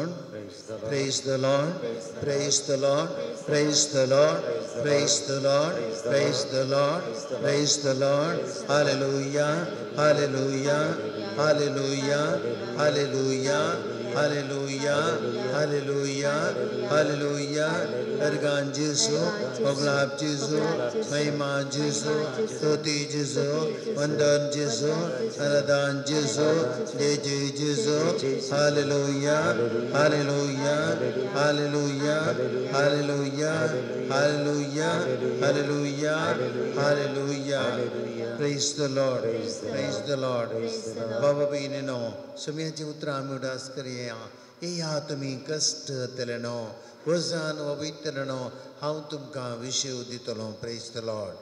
Lord, praise the Lord, praise the Lord, praise the Lord, praise the Lord, praise the Lord, praise the Lord. Hallelujah, hallelujah, hallelujah, hallelujah, hallelujah, hallelujah, hallelujah. Ergan Jesu, Oglab Jesu, Mahima Jesu, Stuti Jesu, Vandan Jesu, Aradan Jesu, Jai Jai Jesu. Hallelujah, hallelujah, hallelujah, hallelujah, hallelujah, hallelujah, hallelujah. Praise the Lord, praise the Lord. बाबा भयणीनो, सुम्याची उतरां आमी उदास करया. येया तुमी कश्ट जातले न्हू, वजन वयतले न्हू, हांव तुमकां विशय दितलो. Praise the Lord,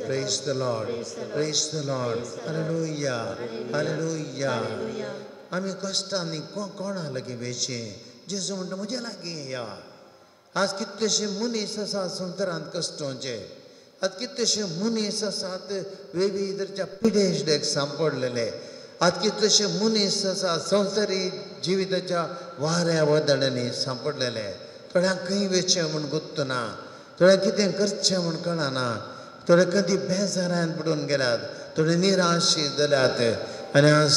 praise the Lord, praise the Lord. Hallelujah, hallelujah. आमी कश्टांनी कोणा लागीं वेचें? जेजू म्हणटा म्हज्या लागीं येया. आज कितलेशे मनीस आसात संवसारांत कश्टोंचे, आज कितलेशे मनीस आसात वेगवेगळ्या पिडेस्टेक सांपडलेले, आज कितलेशे मनीस आसात संवसारी जिविताच्या वाऱ्या वादळांनी सांपडलेले. थोड्यांक खंय वेचें म्हूण गुत्तना, थोड्यांक कितें करचें म्हूण कळना, थोडे कदी बेजारान पडून गेल्यात, थोडे निराशी जाल्यात. आनी आज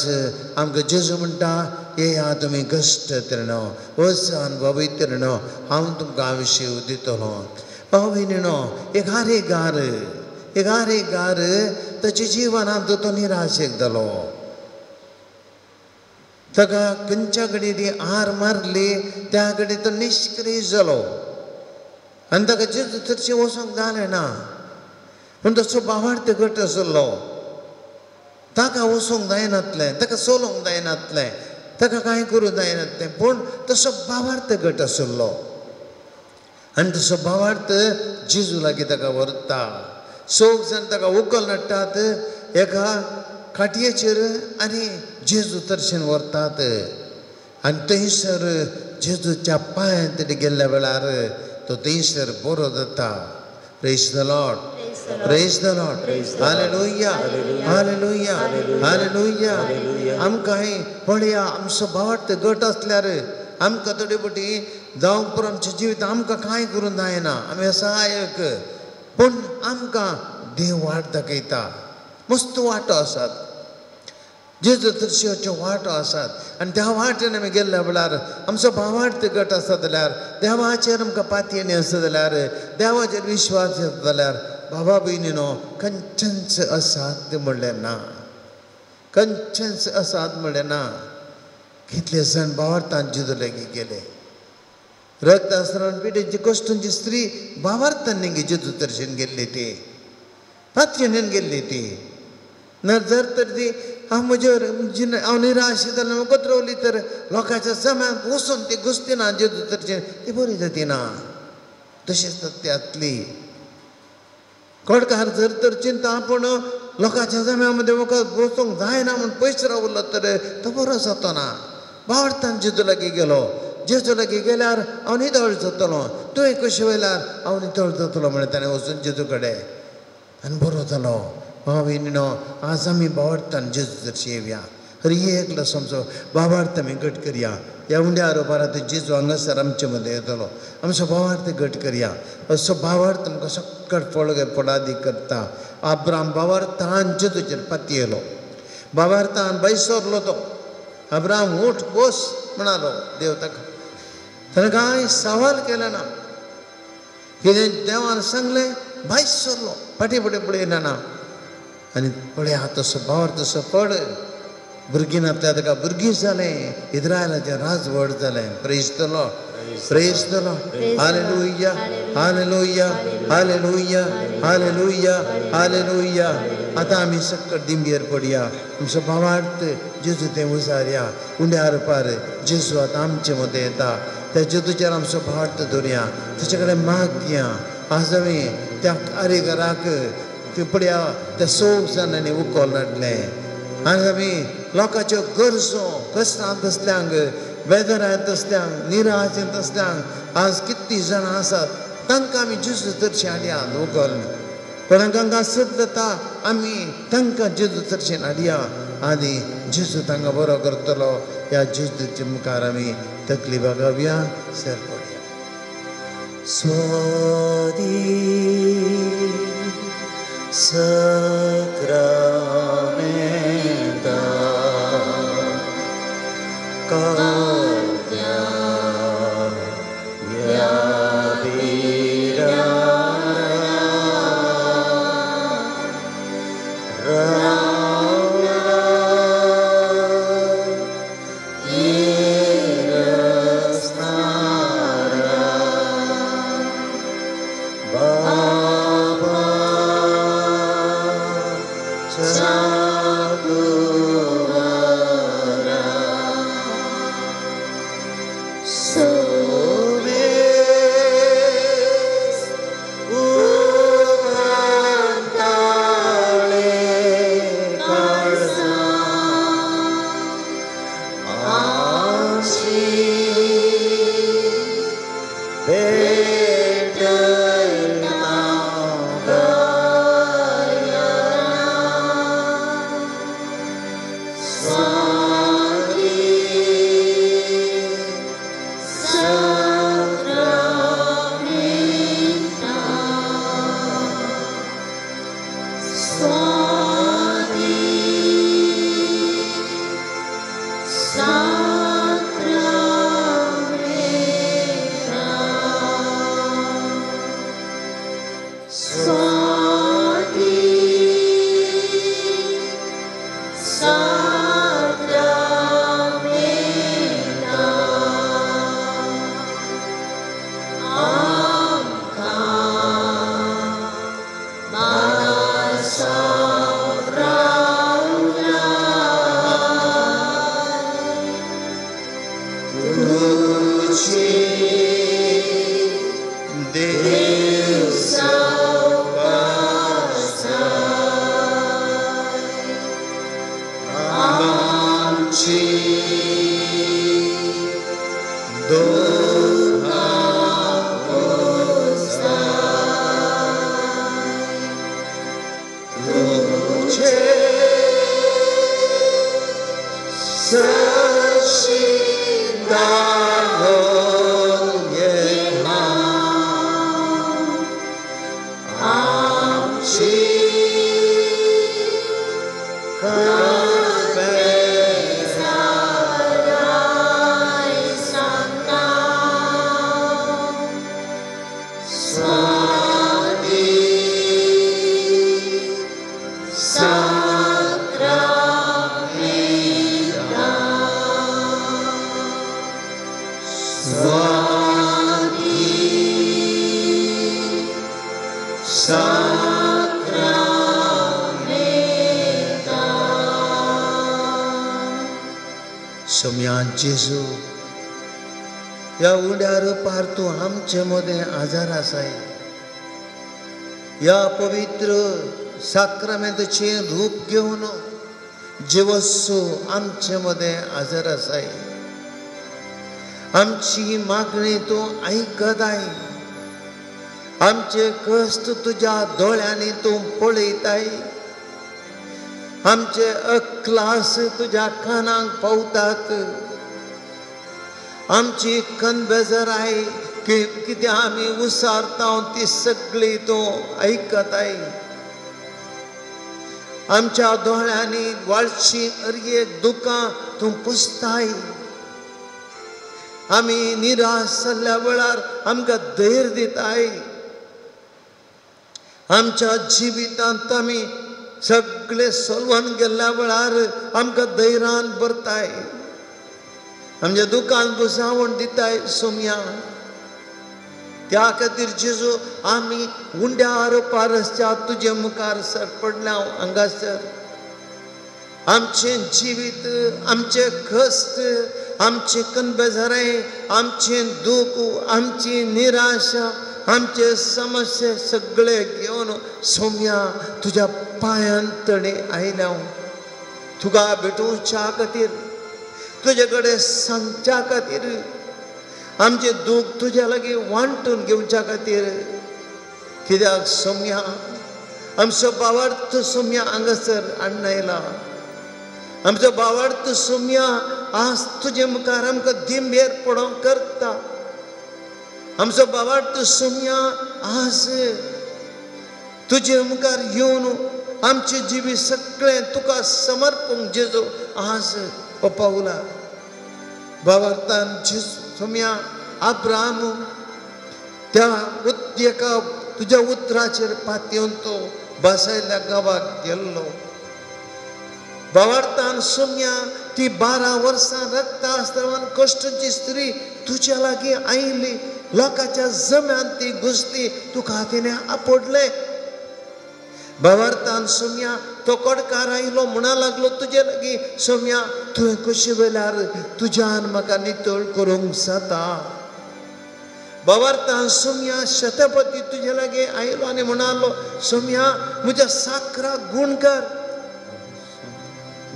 आमकां जेजू म्हणटा येया तुमी कश्ट जातले न्हू, वचन वयतले न्हू, हांव तुमकां विशय दितलो. भाव भयणीनो, एक आरेगार, एक आरेगार ताच्या जिवनांत तो निराशेक जालो. ताका खंयच्या कडेन ती हार मारली त्या कडेन तो निश्क्रीय जालो आनी ताका जेजू तर्शी वचूंक जालें ना. पूण तसो भावार्थ घट आसलो, ताका वचूंक जायनातलें, ताका चलोवंक जायनातलें, ताका कांय करूंक जायनातलें, पूण तसो भावार्थ घट आसलो. आनी तसो भावार्थ जेजू लागीं ताका व्हरता. चौग जाण ताका उखल नडटात एका खाटयेचेर आनी जेजू तर्शेन व्हरतात. आनी थंयसर जेजूच्या पांयांत गेल्ल्या वेळार तो थंयसर बरो जाता. Praise the Lord, praise the Lord. Hallelujah, hallelujah, hallelujah. आमकां पळया आमचो भावार्थ घट आसल्यार आमकां थोडे फावटी जावंक पुरो आमचें जिवीत आमकां कांय करूंक जायना, आमी सहायक, पूण आमकां देव वाट दाखयता. मस्त वाटो आसात, जेजू तर्शेच्यो वाटो आसात आनी त्या वाटेन आमी गेल्ल्या वेळार आमचो भावार्थ घट आसा जाल्यार, देवाचेर आमकां पातयेणी आसा जाल्यार, देवाचेर विश्वास आसा जाल्यार बाबा भयणीनो खंयचेंच असाध्य म्हणलें ना, खंयचेंच असाध्य म्हणलें ना. कितले जाण भावार्थान जेजू लागीं गेले. रक्त आसरान पिडेची कश्टांची स्त्री भावार्थान न्ही जेजू तर्शेन गेल्ली, ती पातयेन गेल्ली ती. ना जर तर ती हांव म्हजेर हांव निराश जाल्यार कोतरवली तर लोकांच्या जम्यांत वचून ती घुसती ना जेजू तर्शेन, ती बरी जाती ना. तशेंच सत्यांतली कोडकार जर तर चिंता आपूण लोकांच्या जम्या मदें वखद वचूंक जायना म्हूण पयस रावलो तर तो बरो जातो ना. भावार्थान जेजू लागीं गेलो. जेजू लागीं गेल्यार हांव नितळ जातलो, तुवें कशें वयल्यार हांव नितळ जातलो म्हणलें ताणें वचून जेजू कडेन आनी बरो जालो. भाव भयणीनो, आज आमी भावार्थान जेजू तर्शी येवया. हर एकलो समजो भावार्थ आमी घट करया. ह्या उंड्या रोपारात जेजू हांगासर आमचे मदें येतलो. आमचो भावार्थ घट करया. असो भावार्थ आमकां सकट फळ फळादी करता. आब्राम भावार्थान जेजूचेर पातयेलो, भावार्थान भायर सरलो तो. अब्राम उठ बस म्हणालो देव ताका. ताणें कांय सवाल केलें ना, कितें देवान सांगलें भायर सरलो, फाटीं फुडें पळयना ना. आनी पळया तसो भावार्थ तसो पड भुरगीं नासल्या ताका भुरगीं जालें, इस्रायलाचें राज व्हड जालें. Praise the Lord, praise the Lord. Hallelujah, hallelujah, hallelujah, hallelujah, hallelujah. आतां आमी सकट दिमगेर पडया, आमचो भावार्थ जेजू तें उजारया. उंड्यार पार जेजू आतां आमचे मदें येता, त्या जेजूचेर आमचो भावार्थ दवरया, ताचे कडेन मागया. आज आमी त्या कारिगराक पळया त्या चौग जाणांनी उखल हाडलें. आनी आमी लोकांच्यो गरजो कश्टांत आसल्यांक, वेदनांत आसल्यांक, निराशेंत आसल्यांक आज कितलीं जाणां आसात तांकां आमी जेजू तर्शी हाडया उखल. कोणाक हांगा सद जाता आमी तांकां जेजू चर्चेन हाडया आनी जेजू तांकां बरो करतलो. ह्या जेजूच्या मुखार आमी तकली बागावया, सर पडया. स्वादी सक्रामेंता कार्या या बीरा जेजू ह्या उंड्या रुपार तूं आमचे मदें आजार आसाय. ह्या पवित्र साक्रामेंताचें रूप घेवन जेवस्सो आमचे मदें आजार आसाय. आमची मागणी तूं आयकताय, आमचे कश्ट तुज्या दोळ्यांनी तूं पळयताय, आमचे अक्लास तुज्या कानाक पावतात, आमची कनबेजराय कितें आमी उसारता ती सगळी तूं आयकताय. आमच्या दोळ्यांनी वाळची अरयेक दुकां तूं पुसताय. आमी निराश जाल्ल्या वेळार आमकां धैर्य दिताय. आमच्या जिवितांत आमी सगळे सोलवन गेल्ल्या वेळार आमकां धैर्यान भरताय, आमच्या दुकान बुसावण दिताय सोमया. त्या खातीर जेजू आमी उंड्या रुपार रस्त्या तुजे मुखार सर पडल्या हांगासर. आमचें जिवीत, आमचें कश्ट, आमचें कनबेजाराय, आमचें दूख, आमची निराशा, आमचे समस्या सगळे घेवन सोमया तुज्या पांयान तणे आयल्या. तुका भेटोवच्या खातीर, तुजे कडेन सांगच्या खातीर, आमचें दूख तुज्या लागीं वांटून घेवच्या खातीर. कित्याक सोमया आमचो भावार्थ सोम्या हांगासर हाडून आयला. आमचो भावार्थ सोम्या आज तुजे मुखार आमकां दिंबेर पडोवंक करता. आमचो भावार्थ सोम्या आज तुजे मुखार येवन आमचे जिवीत सगळें तुका समर्पूंक जेजू आज पावला. भावार्थान सोम्या अब्राम त्या एका तुज्या उतराचेर पातयेवन तो बसायल्या गांवाक गेल्लो. भावार्थान सोम्या ती 12 वर्सां रक्ता आसतना कश्टाची स्त्री तुज्या लागीं आयली, लोकांच्या जम्यान ती घुसली, तुका तिणें आपडलें. भावार्थान सोम्या तो कोडकार आयलो म्हणा लागलो तुजे लागीं, सोम्या तुवें कशें वेल्यार तुज्यान म्हाका नितळ करूंक जाता. भावार्थान सोम्या शतपती तुजे लागीं आयलो आनी म्हणालो, सोम्या म्हज्या साकराक गूण कर.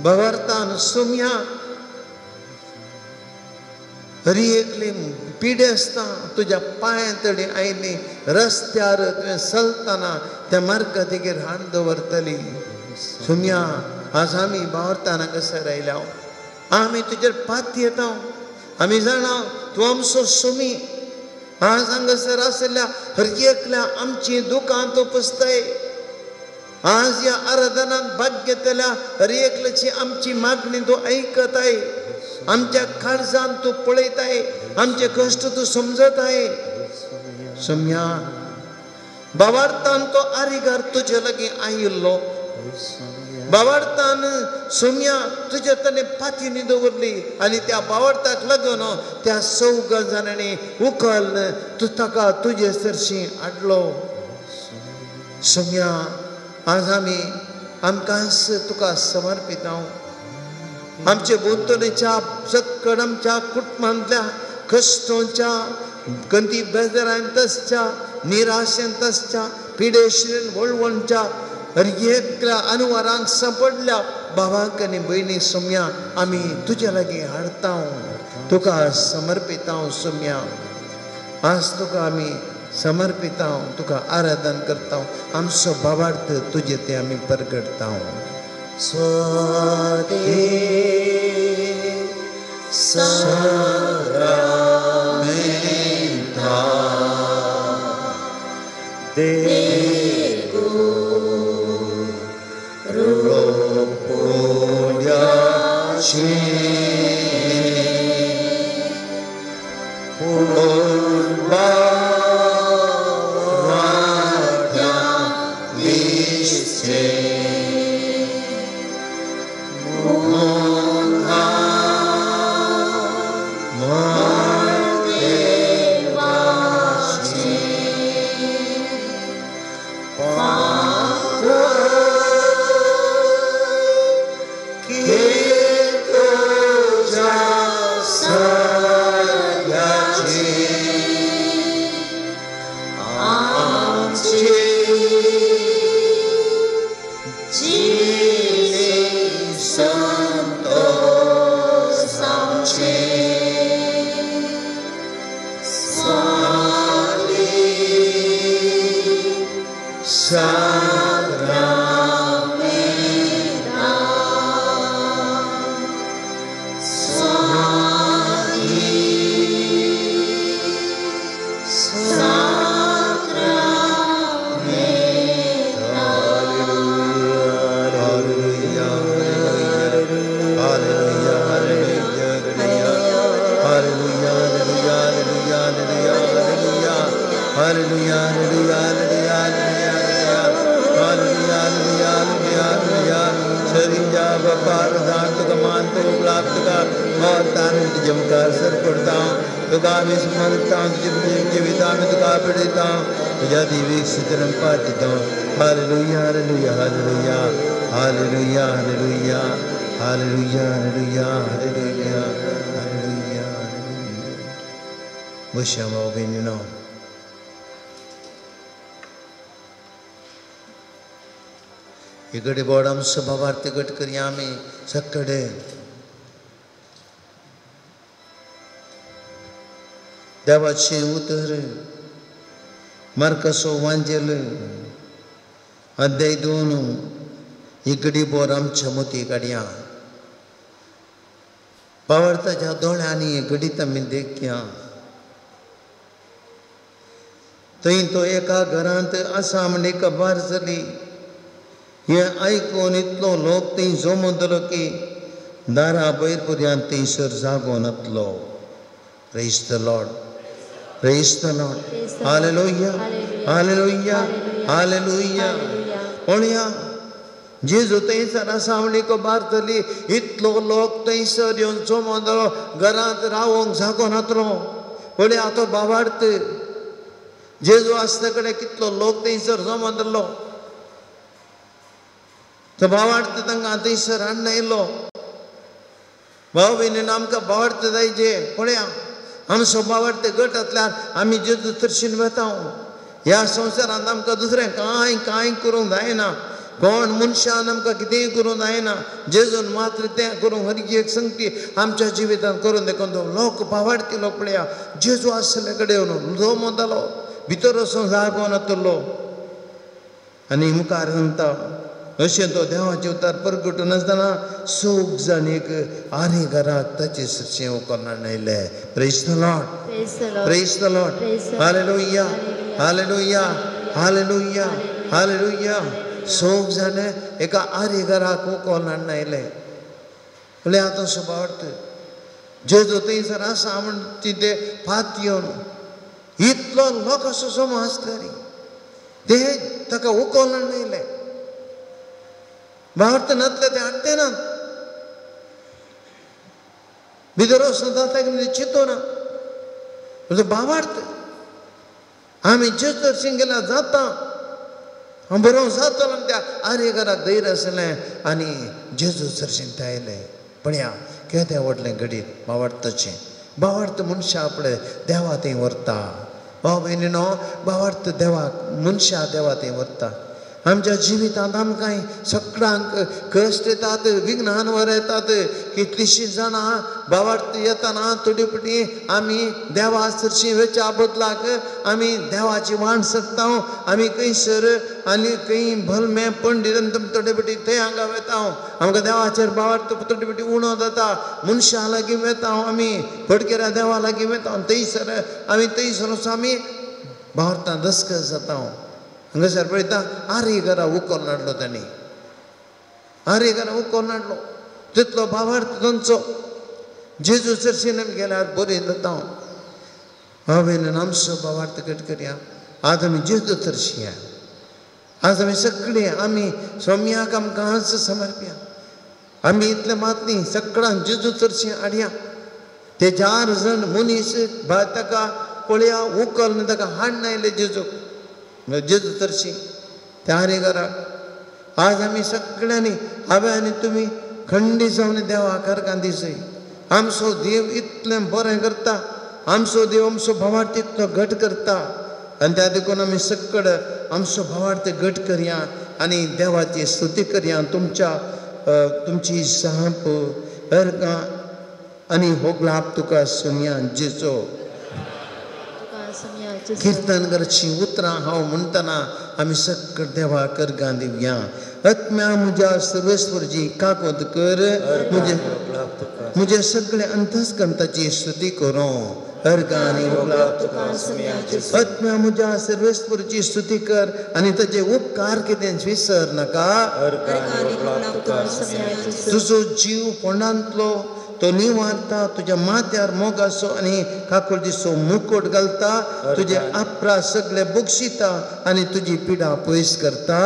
भावार्थान सोम्या हरी एकली पिडे आसता तुज्या पांयां तडी आयली, रस्त्यार तुवें चलतना त्या मार्गा तेगेर हात दवरतली. सोम्या आज आमी भावार्थान हांगासर आयल्या, आमी तुजेर पातयेता, आमी जाणा तूं आमचो सोमी. आज हांगासर आशिल्ल्या हर एकल्या आमची दुकां तूं पुसताय. आज ह्या आराधनांत भाग घेतल्या हर एकल्याची आमची मागणी तूं आयकताय. आमच्या काळजान तूं पळयताय, आमचे कश्ट तूं समजताय. सोम्या भावार्थान तो आरिगार तुजे लागीं आयिल्लो. भावार्थान सोम्या तुज्या ताणें पातीनी दवरली आनी त्या भावार्थाक लागून त्या चौग जाणांनी उखल तूं ताका तुजे सरशी हाडलो. सोम्या आज आमी आमकांच तुका समर्पिता. आमचे भोंवतणीच्या सक्कड आमच्या कुटुंबांतल्या कश्टांच्या गंदी बेजारांत आसच्या, निराशेंत आसच्या, पिडेश्रेन वळवणच्या हर एकल्या अनुवारांक सांपडल्या भावांक आनी भयणी सोम्या आमी तुज्या लागीं हाडता, तुका समर्पिता. सोम्या आज तुका आमी समर्पिता, तुका आराधन करता, आमचो भावार्थ तुजे ते आमी परगडता. स्वाती साक्रामेंता देखून रोपुण्याची पूर्वाद्या दिसचे इकडे बोर्ड आमचो भावार्थ गट करया आमी सक्कडे. देवाचें उतर मार्काचो वांजेल अध्याय 2 ही घडीभर आमच्या मती काडया. भावार्थाच्या दोळ्यांनी ही घडीत आमी देखया. थंय तो एका घरांत आसा म्हण एक खबर जाली. हें आयकून इतलो लोक थंय जमतलो की दारा भयर पर्यंत थंयसर जागो नातलो. Praise the Lord, praise the Lord, hallelujah, hallelujah, hallelujah. पळया जेजू थंयसर आसा म्हण एक खबर जाली. इतलो लोक थंयसर येवन जमतलो, घरांत रावोंक जागो नातलो. पळया तो भावार्थ जेजू आसता कडेन कितलो लोक थंयसर जमतलो. तो भावार्थ तांकां थंयसर हाडून आयलो. भाव भयणीन आमकां भावार्थ जाय जे पळया आमचो भावार्थ गट आसल्यार आमी जेजू तर्शीन वेता. ह्या संवसारांत आमकां दुसरें कांय कांय करूंक जायना. कोण मनशान आमकां कितेंय करूंक जायना. जेजून मात्र तें करूंक हर एक संगती आमच्या जिवितांत करून देखून तो लोक भावार्थी लोक पळया जेजू आसले कडेन येवन जमतालो, भितर वचून जागो नातलो. आनी मुखार सांगता अशें तो देवाचें उतार परगटून आसतना सोग जाण एक आनी घराक ताचे सरचें उखलून आयले. Praise the Lord, praise the Lord, hallelujah, hallelujah, hallelujah, hallelujah. सोग जाणें एका आरी घराक उखलून हाडून आयले. म्हणल्यार आतां स्वभावार्थ जेजू थंयसर आसा म्हण ते पात येवन इतलो लोक असो जमो आसले रे ते ताका उखलून हाडून आयले. भावार्थ नातले ते हाडटे नात. भितर वचून जाता की चिंतो ना. भावार्थ आमी जेजू दर्शन गेल्यार जाता, हांव बरो जातलो त्या आर्य घराक धैर्य आसलें आनी जेजू सरशीन ते आयले. पळया केदें व्हडलें घडीत भावार्थाचें. भावार्थ मनशां आपले देवा थंय व्हरता. भाव भयणीनो, भावार्थ देवाक मनशां देवा थंय व्हरता. आमच्या जिवितांत आमकां सगळ्यांक कश्ट येतात, विघ्नान वर येतात. कितलींशीं जाणां भावार्थ येतना थोडी फावटी आमी देवा सरशीं वेच्या बदलाक आमी देवाची वाण सकता. आमी खंयसर आनी खंय भलमे पंडीत थोडे फावटी थंय हांगा वेता. आमकां देवाचेर भावार्थ थोडे फावटी उणो जाता. मनशां लागीं वेता आमी, फटकेऱ्या देवा लागीं वेता. थंयसर आमी थंयसर वचून आमी भावार्थान दस्कस जाता. हांगासर पळयता आरे घरा उखलून हाडलो तांणी, आरे घरा उखलून हाडलो. तितलो भावार्थ तांचो. जेजू चर्चीन आमी गेल्यार बरें जाता. हांवें आमचो भावार्थ घट करया. आज आमी जेजू चर्ची, आज आमी सगळे आमी स्वाम्याक आमकां समर्पया. आमी इतलें मात न्ही, सगळ्यांक जेजू चर्ची हाडया. ते 4 जाण मनीस ताका पळया उखलून ताका हाडून आयले जेजूक, जेजू तरशी त्या आरे घराक. आज आमी सगळ्यांनी हांवें आनी तुमी खंडी जावन देवा अर्गां दिसय. आमचो देव इतलें बरें करता, आमचो देव आमचो भावार्थ इतलो घट करता. आनी त्या देखून आमी सगळे आमचो भावार्थ घट करया आनी देवाची स्तुती करया. तुमच्या तुमची जाप अर्गां आनी होगलाप तुका सुमया जेजो. किर्तन करची उतरां हांव म्हणटना आमी सगळे देवाक अर्गां दिवया. आत्म्या म्हज्या सर्वेस्वरची काकोद कर, म्हजे सगळे अंतस्कंताची स्तुती करूं. अर्गां आनी होगलाप आत्म्या म्हज्या सर्वेस्वरची स्तुती कर आनी ताजे उपकार कितें विसर नाका. तुजो जीव फोंडांतलो तो निवारता, तुज्या माथ्यार मोगाचो आनी काकुळटीचो मुकोट घालता. तुजे आपरा सगळे बक्षिता आनी तुजी पिडा पयस करता.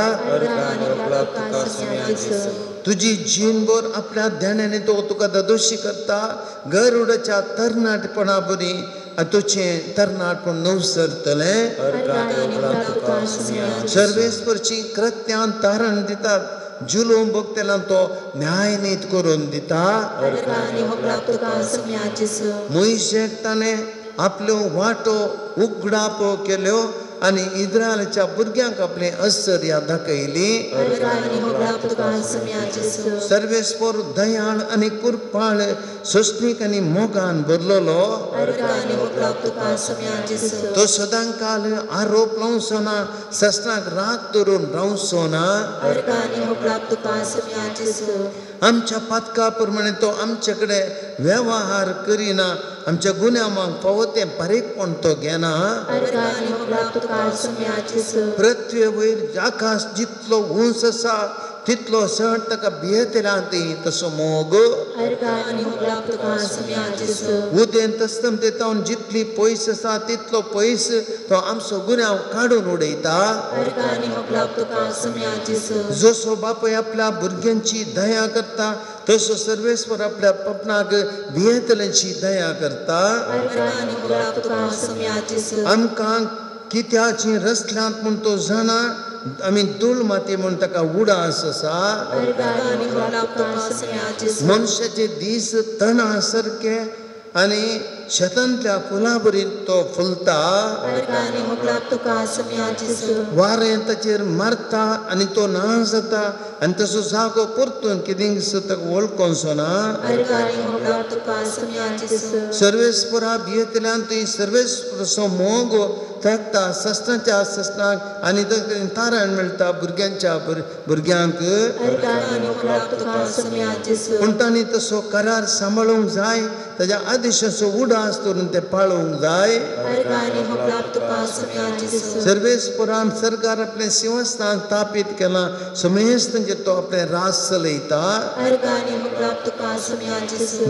तुजी जीणभर आपल्या ध्यानाने तो तुका ददोशी करता. गरुडाच्या तरणाटपणा बरी तुजें तरणाटपण नवसरतलें. सर्वेस्परची कृत्यान तारण दितात, जुलूम भोगतेल्यान तो न्यायनीत करून दिता. मोयशेक ताणें आपल्यो वाटो उगडापो केल्यो आनी इस्रायलाच्या भुरग्यांक आपले आश्चर्या दाखयली. सर्वेस्पर दयाळ आनी कृपाळ, सोंसणीक आनी मोगान भरलेलो. तो सदांकाल आरोप लावचो ना, ससनाक राग धरून रावचो ना. आमच्या पातका प्रमाणे तो आमचे कडेन वेव्हार करिना, आमच्या गुन्यांवांक फावो तें बारीकपण तो घेना. पृथ्वे वयर आकाश जितलो उंच आसा तितलो चड ताका भियेतल्यांत तसो मोग. उदेंत अस्तमतेतावन जितली पयस आसा तितलो पयस तो आमचो गुन्यांव काडून उडयता. जसो बापूय आपल्या भुरग्यांची दया करता तसो सर्वेस्पर आपल्या पपनाक भियेतल्यांची दया करता. आमकां कित्याची रसल्यांत म्हूण तो जाणा, आमी धूळ माती म्हूण ताका उडास आसा. मनशाचे दीस तणा सारके आनी शेतांतल्या फुलां बरी तो फुलता. वारें ताचेर मारता आनी तो ना जाता आनी तसो जागो परतून कितें ताका वळखोवचो ना. सर्वेस्परा भियेतल्यान तुवें सर्वेस्पराचो मोग थकता ससनाच्या ससनाक आनी तारण मेळटा भुरग्यांच्या भुरग्यांक. पूण तांणी तसो करार सांबाळूंक जाय, ताज्या आदेशाचो उडास करून ते पाळूंक जाय. सर्वेस्परान सरकार आपलें सिंहासन स्थापीत केलां, समेस्तांचेर तो आपलें राज चलयता.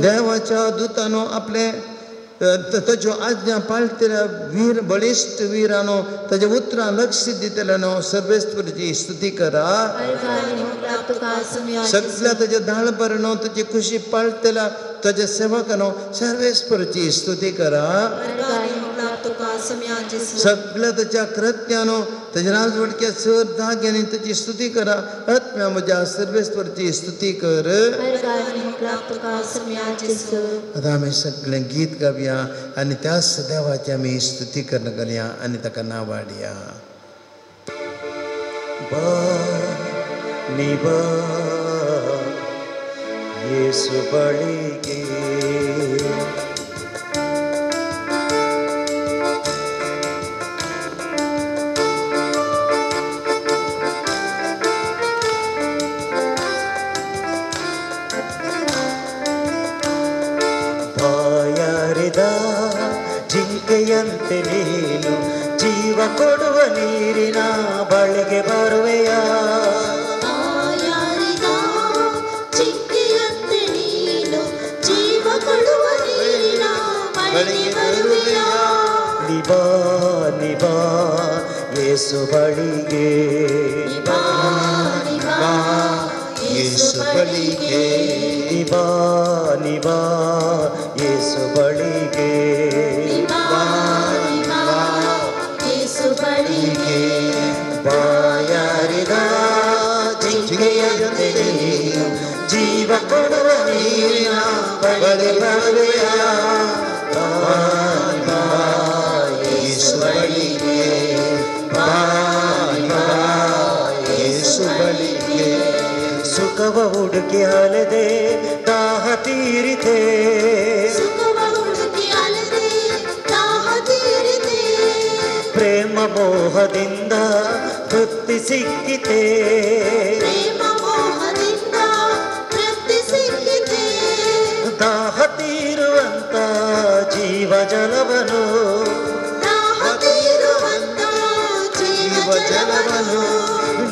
देवाच्या दुतानो आपलें ताज्यो आज्ञा पाळटल्या वीर बळिश्ट विरानो ताज्या उतरां लक्ष दितल्यानो सर्वेस्पराची स्तुती करा. सगळ्या ताज्या दाळभरणो ताजी खुशी पाळटल्या ताज्या सेवकानो सर्वेस्पराची स्तुती करा. सगळ्या ताच्या कृत्यानो ताज्या राजवटक्या चड जाग्यांनी ताची स्तुती करा. आत्म्या म्हज्या सर्वेस्पराची स्तुती कर. आतां आमी सगळें गीत गावया आनी त्याच देवाची आमी स्तुती करून करया आनी ताका नांव वाडया. निबा येसु बळिगे ಜಿಂಕೆಯಂತೆ ನೀನು ಜೀವ ಕೊಡುವ ನೀರಿನ ಬಳಿಗೆ ಬರುವೆಯ. ಜಿಂಕೆಯಂತೆ ನೀನು ಜೀವ ಕೊಡುವ ನೀರಿನ ಬಳಿಗೆ ಬರುವೆಯ. ನಿಬಾ ನಿಬಾ ಯೇಸು ಬಳಿಗೆ, ನಿಬಾ ನಿಬಾ ಯೇಸು ಬಳಿಗೆ, ನಿಬಾ ನಿಬಾ ಯೇಸು ಬಳಿಗೆ, ಬಾಯಾರಿದ ಜಿಂಕೆಯಂತೆ ನೀನು ಜೀವ ಕೊಡುವ ನೀರಿನ ಬಳಿಗೆ ಬರುವೆಯ. ಬಾ ಯೇಸು ಬಳಿಗೆ, ಬಾ ಯೇಸು ಬಳಿಗೆ. ಸುಖವ ಹುಡುಕಿ ಅಲೆದೆ ದಾಹ ತೀರಿದೆ, ಪ್ರೇಮ ಮೋಹದಿಂದ ತೃಪ್ತಿ ಸಿಕ್ಕಿತೆ, ದಾಹ ತೀರುವಂತ ಜೀವ ಜಲವನು,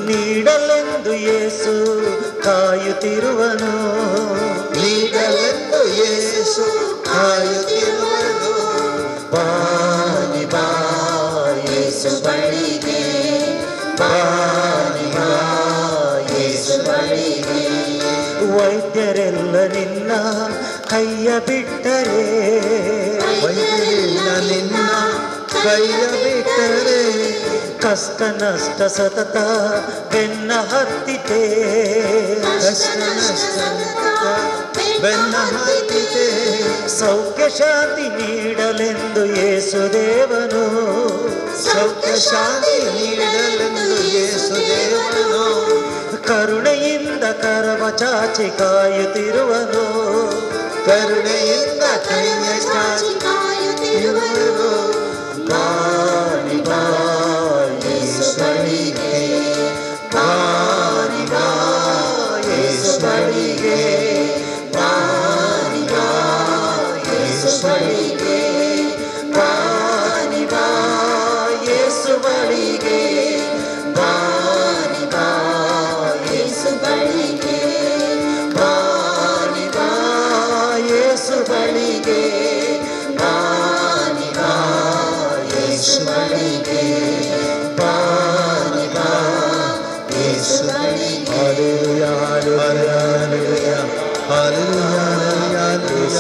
ನೀಡಲೆಂದು ಯೇಸು ಕಾಯುತ್ತಿರುವನು, ನೀಡಲೆಂದು ಯೇಸು ಕಾಯುತ್ತಿರುವನು. ಬಾನಿ ಬಾ ಯೇಸು ಬಳಿಗೆ, ಬಾನಿ ಬಾ ಯೇಸು ಬಳಿಗೆ. ವೈದ್ಯರೆಲ್ಲ ನಿನ್ನ ಕೈಯ ಬಿಟ್ಟರೆ, ವೈದ್ಯರೆಲ್ಲ ನಿನ್ನ ಕೈಯ ಬಿಟ್ಟರೆ, ಕಷ್ಟ ನಷ್ಟ ಸತತ ಬೆನ್ನ ಹತ್ತಿತೆ, ಕಷ್ಟ ನಷ್ಟ ಬೆನ್ನ ಹತ್ತಿತೆ. ಸೌಖ್ಯ ಶಾಂತಿ ನೀಡಲೆಂದು ಯೇಸುದೇವನು, ಸೌಖ್ಯ ಶಾಂತಿ ನೀಡಲೆಂದು ಯೇಸು ದೇವನು ಕರುಣೆಯಿಂದ ಕರವ ಚಾಚಿ ಕಾಯುತ್ತಿರುವನು ಕರುಣೆಯಿಂದ ಕೈಯ ಚಾಚಿ ಕಾಯುತ್ತಿರುವನು. ಬಾನಿ ಬಾ ಯೇಸು ಬಳಿಗೆ, ಬಾನಿ ಬಾ ಯೇಸು ಬಳಿಗೆ, ಬಾನಿ ಬಾ ಯೇಸು ಬಳಿಗೆ, ಬಾನಿ ಬಾ ಯೇಸು ಬಳಿಗೆ, ಬಾನಿ ಬಾ ಯೇಸು ಬಳಿಗೆ, ಬಾನಿ ಬಾ ಯೇಸು ಬಳಿಗೆ, ಬಾನಿ ಬಾ ಯೇಸು ಬಳಿಗೆ, ಬಾನಿ ಬಾ ಯೇಸು ಬಳಿಗೆ. Hallelujah, hallelujah, hallelujah, hallelujah,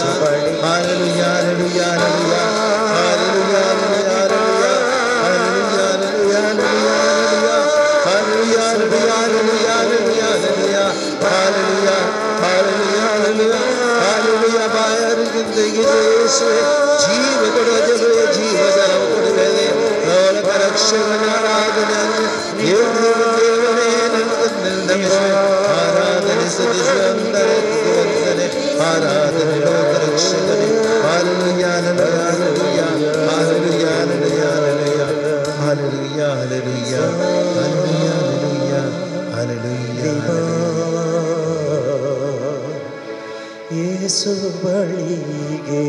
hallelujah, hallelujah, hallelujah, hallelujah, hallelujah. ಜೀವ ಕೊಡುವ ಜಲವೇ ಜೀವ ಜಲವು ಕೊಡುವೆ ಲೋಕ ರಕ್ಷಕನ ಆರಾಧನೆ ದೇವನೇ ನಮಿಸುವೆ ಆರಾಧನೆ ಸ್ತುತಿಸುವಂದರೆ ವಂದನೆ ಆರಾಧನೆ ಲೋಕ ರಕ್ಷಕನೇ. Hallelujah, hallelujah, hallelujah, hallelujah, hallelujah, hallelujah, hallelujah, hallelujah, hallelujah. ಯೇಸು ಬಳಿಗೆ.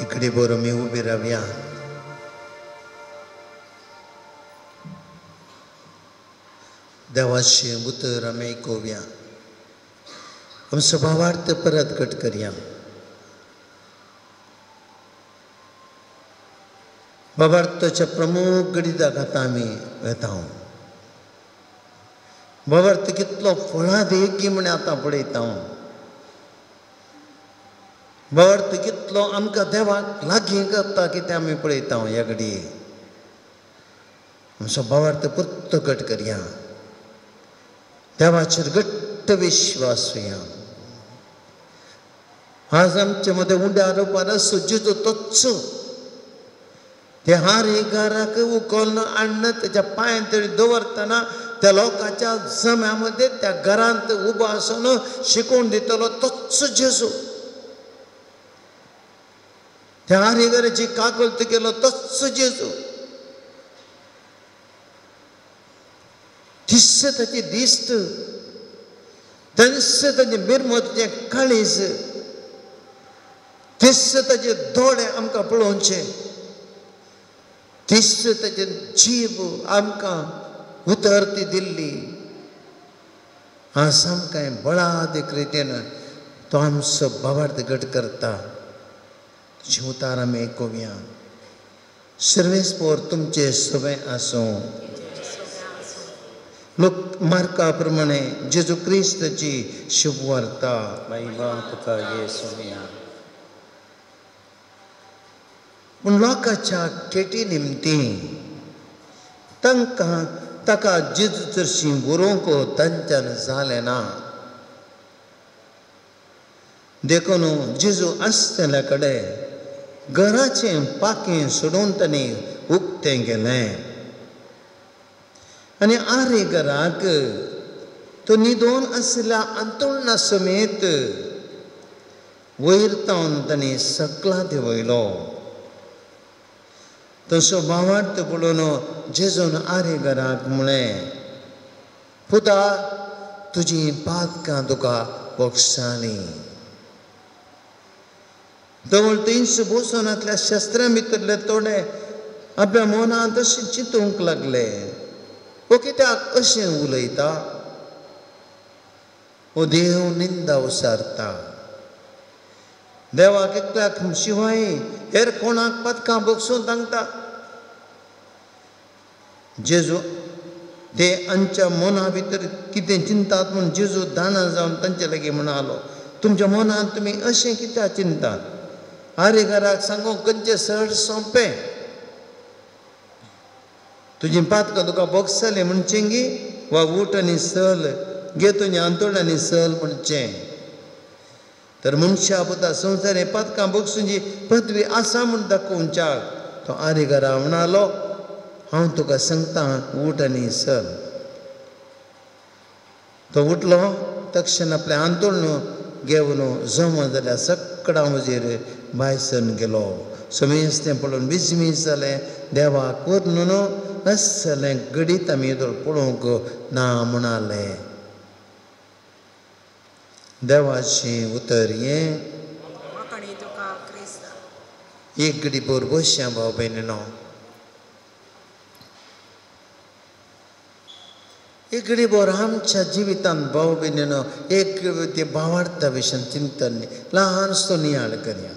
इकडे बरो मी उबे रावया. देवाचें उतर आमी आयकुया. आमचो भावार्थ परत घट करया. भावार्थाच्या प्रमुख गणिताक आतां आमी वेता. भावार्थ कितलो फळादेगी म्हण आतां पळयता. भावार्थ कितलो आमकां देवाक लागीं करता कितें आमी पळयता. ह्या घडये आमचो भावार्थ परतो घट करया. देवाचेर घट्ट विश्वास या. आज आमचे मदें उंड्या रोपार आसो जेजू तोच ते हारेगाराक उखलून हाडून तेच्या पांयान तरी दवरतना त्या लोकांच्या जम्या मदें त्या घरांत उबो आसून शिकोवन दितलो तोच जेजू. त्या हारेगाराची काकलत केलो तोच जेजू. दिस्त ताची दिस्त, तंस ताचें मिरमोतीचें काळीज, दिस्त ताचे दोळे आमकां पळोवचे, दिस्त ताचे जीव आमकां उतरती दिल्ली. आज आमकां बळादीक रितीन तो आमचो भावार्थ घट करता. तुजें उतार आमी आयकुया. सर्वेस्पोर तुमचें सगळें आसूं. लोक मार्का प्रमाणे जेजू क्रिस्ताची शुभवार्ता. महिमा तुका येसुया. पूण लोकांच्या केटी निमती तांकां ताका जेजू चडशीं बरोवंक तांच्यान जालें ना. देखून जेजू आसतल्या कडेन घराचें पाखें सोडून ताणें उक्तें केलें आनी आरे घराक तो न्हिदोन आशिल्ल्या अंतुळणा समेत वयर तावन ताणें सकला देंवयलो. तसो भावार्थ पळोवन जेजून आरे घराक म्हळें, पुता तुजी पातकां तुका बक्षालीं. तवळ थंयच बसोनांतल्या शास्त्रां भितरले थोडे आपल्या मनांत अशें चिंतूंक लागले, हो कित्याक अशें उलयता, हो देव निंदा उसारता, देवाक एकल्याक शिवाय हेर कोणाक पातकां बगसून सांगता. जेजू ते आमच्या मना भितर कितें चिंतात म्हूण जेजू दाना जावन तांचे लागीं म्हणालो, तुमच्या मनांत तुमी अशें कित्याक चिंतात? आरे घराक सांगूंक खंयचें सड सोंपें, तुजी पातकां तुका बगसलें म्हणचें गी, वा उठ आनी सल घे तुजें अंतोण आनी सल म्हणचें. तर मनशा पुता संवसारे पातकां भोगसूंची पदवी आसा म्हूण दाखोवच्याक तो आरेघरा म्हणालो, हांव तुका सांगता उठ आनी चल. तो उठलो तक्षण आपलें हांतुळण घेवन जमा जाल्यार सगळ्यां हुजीर भायर सरून गेलो. समेस्त तें पळोवन विजमीज जालें. देवाक व्हरून असलें घडीत आमी येदोळ पळोवंक ना म्हणालें. देवाचें उतर हें. एक घडी भर बसया भाव भयणीनो. एक घडी भर आमच्या जिवितांत भाव भयणीनो एक ते भावार्था विशयान चिंतन ल्हानसो नियाळ करया.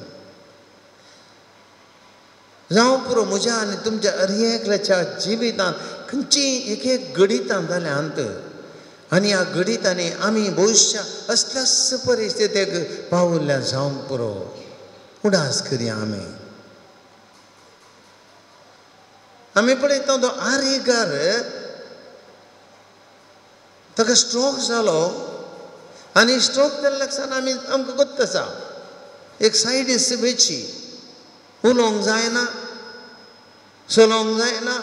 जावं पुरो म्हज्या आनी तुमच्या हर एकल्याच्या जिवितांत खंयची एक एक घडितां जाल्यांत आनी ह्या घडितांनी आमी भविश्या असल्याच परिस्थितीक पावल्या जावंक पुरो. उडास करया आमी. आमी पळयता तो आरेगार ताका स्ट्रोक जालो आनी स्ट्रोक जाल्ल्या लक्षान आमी आमकां गोत्त आसा एक सायड वेची उलोवंक जायना, चलोवंक जायना,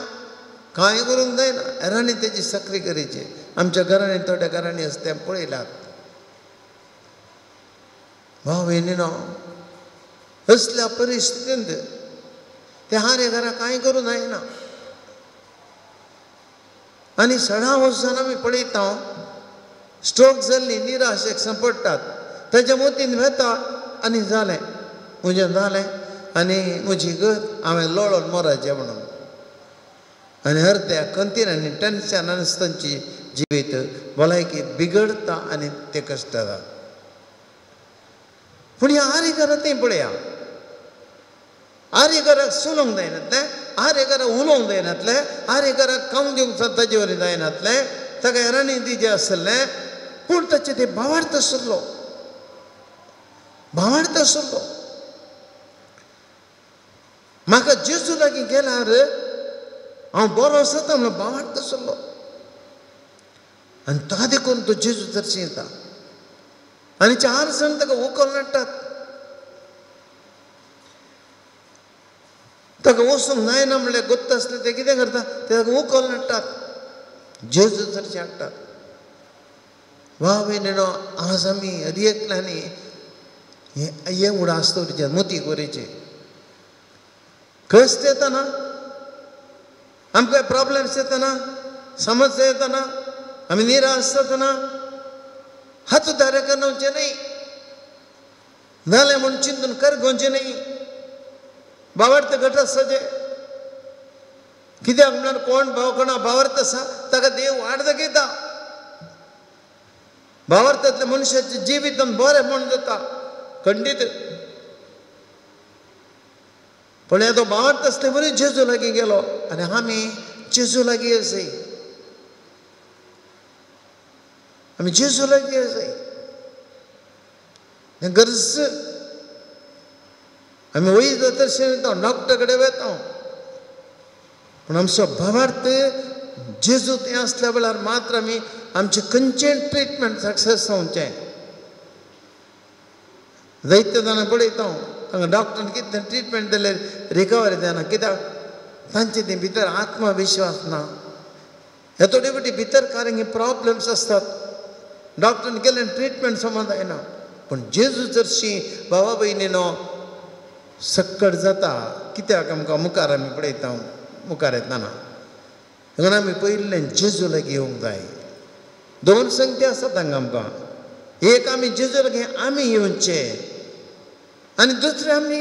कांय करूंक जायना. हेरांनी तेजी सक्री करीची. आमच्या घरांनी थोड्या घरांनी आसा तें पळयलात. भाव भयणीनो असल्या परिस्थितींत ते हारे घरा कांय करूं जायना. आनी सडा वचून आमी पळयता स्ट्रोक जाल्ली निराशेक सांपडटात. ताच्या मोतीन वेता आनी जालें म्हजें जालें आनी म्हजी गत हांवें लोळोन मोराचें म्हणून. आनी अर्द्या खंतीन आनी टेन्शनान तांची जिवीत भलायकी बिगडता आनी ते कश्ट जाता. पूण ह्या आरेघरा तें पळया, आरेघराक चलोवंक जायनातलें, आरेघराक उलोवंक जायनातलें, आरेघराक खावंक दिवंक ताजे वरी जायनातलें, ताका हेरांनी दिजें आसलें. पूण ताचें तें भावार्थ आसलो, भावार्थ आसलो. म्हाका जेजू लागीं गेल्यार हांव बरो आसता म्हणून भावार्थ आसलो. आनी ता देखून तो जेजू चर्ची येता आनी चार जाण ताका उखल हाडटात. ताका वचूंक जायना म्हणल्यार गोत्त आसलें ते कितें करता, ते ताका उखल हाडटात, जेजू चर्ची हाडटात. वा भयणीनो आज आमी हर एकल्यांनी हें उडास दवरचें, मोती दवरचें. कश्ट येतना आमकां प्रॉब्लम्स येतना, समस्या येतना, आमी निराश जातना हात उदार करचें न्हय, जालें म्हूण चिंतून करगोवचें न्हय. भावार्थ घट आसचें. कित्याक म्हणल्यार कोण भाव कोणा भावार्थ आसा ताका देव वाट दाखयता. भावार्थांतल्या मनशाचें जिवीत बरें म्हूण जाता खंडीत. पूण तो भावार्थ आसले बरी जेजू लागीं गेलो आनी आमी जेजू लागीं आसाय. आमी जेजू लागीं आसाय. हें गरज. आमी वयता तशें वयता, डॉक्टर कडेन वता, पूण आमचो भावार्थ जेजू तें आसल्या वेळार मात्र आमी आमचें खंयचें ट्रिटमेंट सक्सेस जावचें. जायते जाणां पळयता हांगा डॉक्टरान कितलें ट्रिटमेंट दिलें रिकवरी जायना. कित्याक तांचे तें भितर आत्मविश्वास ना. हे थोडे फावटी भितर कारण प्रॉब्लम्स आसतात. डॉक्टरान केलें ट्रिटमेंट समज जायना. पूण जेजू चडशी भावा भयणीनो सक्कड जाता. कित्याक आमकां मुखार आमी पळयता मुखार येतना देखून आमी पयलें जेजू लागीं येवंक जाय. दोन संगती आसात हांगा आमकां. एक आमी जेजू लागीं आमी येवचें आनी दुसरें आमी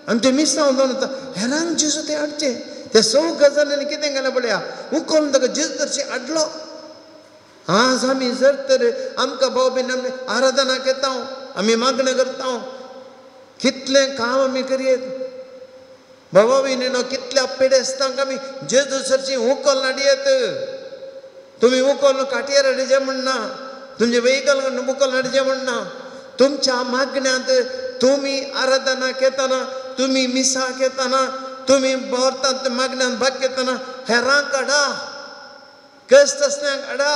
आमचें मिसांव जावन वता हेरांक जेजू तें हाडचें. ते सौ गजालींनी कितें केलें पळया, उखलून ताका जेजू तर्शी हाडलो. आज आमी जर तर आमकां भाव भयण आमी आराधना करता, आमी मागणें करता, कितलें काम आमी करयेत बाबा भयणीनो, कितल्या पिडेस्तांक आमी जेजू सरची उखल हाडयेत. तुमी उखल काटयेर हाडचें म्हणना, तुमचें वेहिकल उखल हाडचें म्हणना. तुमच्या मागण्यांत तुमी आराधना घेतना, तुमी मिसा घेतना, तुमी भरतात मागण्यांत भाग घेतना हेरांक हाडा, कश्ट आसल्यांक हाडा,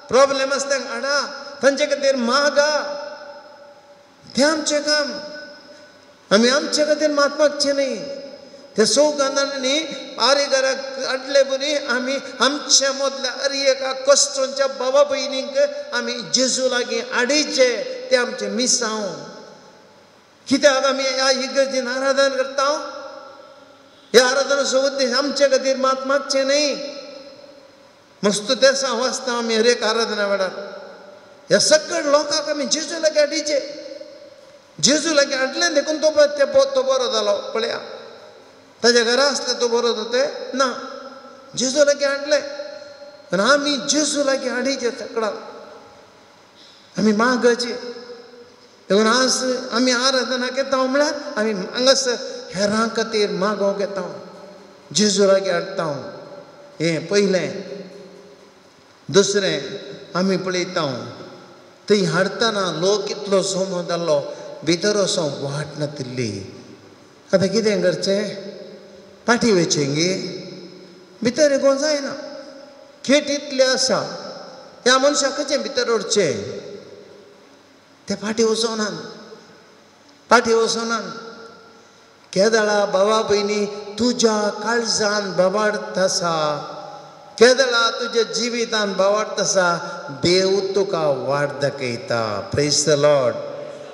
प्रॉब्लेम आसल्यांक हाडा, तांचे खातीर मागा. तें आमचें काम. आमी आमचे खातीर मात मागचें न्ही. ते चौगांनी आरेघराक हाडले बरी आमी आमच्या मदल्या हर एका कश्टोंच्या बाबा भयणींक आमी जेजू लागीं हाडीचे. तें आमचें मिसांव. कित्याक आमी ह्या इगर्जेन आराधन करता? ह्या आराधनाचो उद्देश आमचे खातीर मात मागचें न्ही. मस्त देसां वाचता आमी हर एक आराधना वेळार. ह्या सगळ्या लोकांक आमी जेजू लागीं हाडीचे. जेजू लागीं हाडलें देखून तो तो बरो जालो. पळया ताज्या घरा आसलें तो बरो जाता ना, जेजू लागीं हाडलें. आनी आमी जेजू लागीं हाडीचे सगळ्यांक आमी मागचे. देखून आज आमी आराधना घेता म्हळ्यार आमी हांगासर हेरां खातीर मागोवंक येता, जेजू लागीं हाडटा. हें पयलें. दुसरें आमी पळयता थंय हाडटना लोक कितलो जमो जाल्लो, भितर वचोंक वाट नातिल्ली. आतां कितें करचें? पाटी वयचें गे, भितर येवंक जायना, खेट इतलें आसा, ह्या मनशाक कशें भितर ओडचें? ते फाटी वचोनात, फाटी वचोनात. केदळा बाबा भयणी तुज्या काळजान बाबार्थ आसा, केदळा तुज्या जिवितान बाबार्थ आसा, देव तुका वाट दाखयता. Praise the Lord,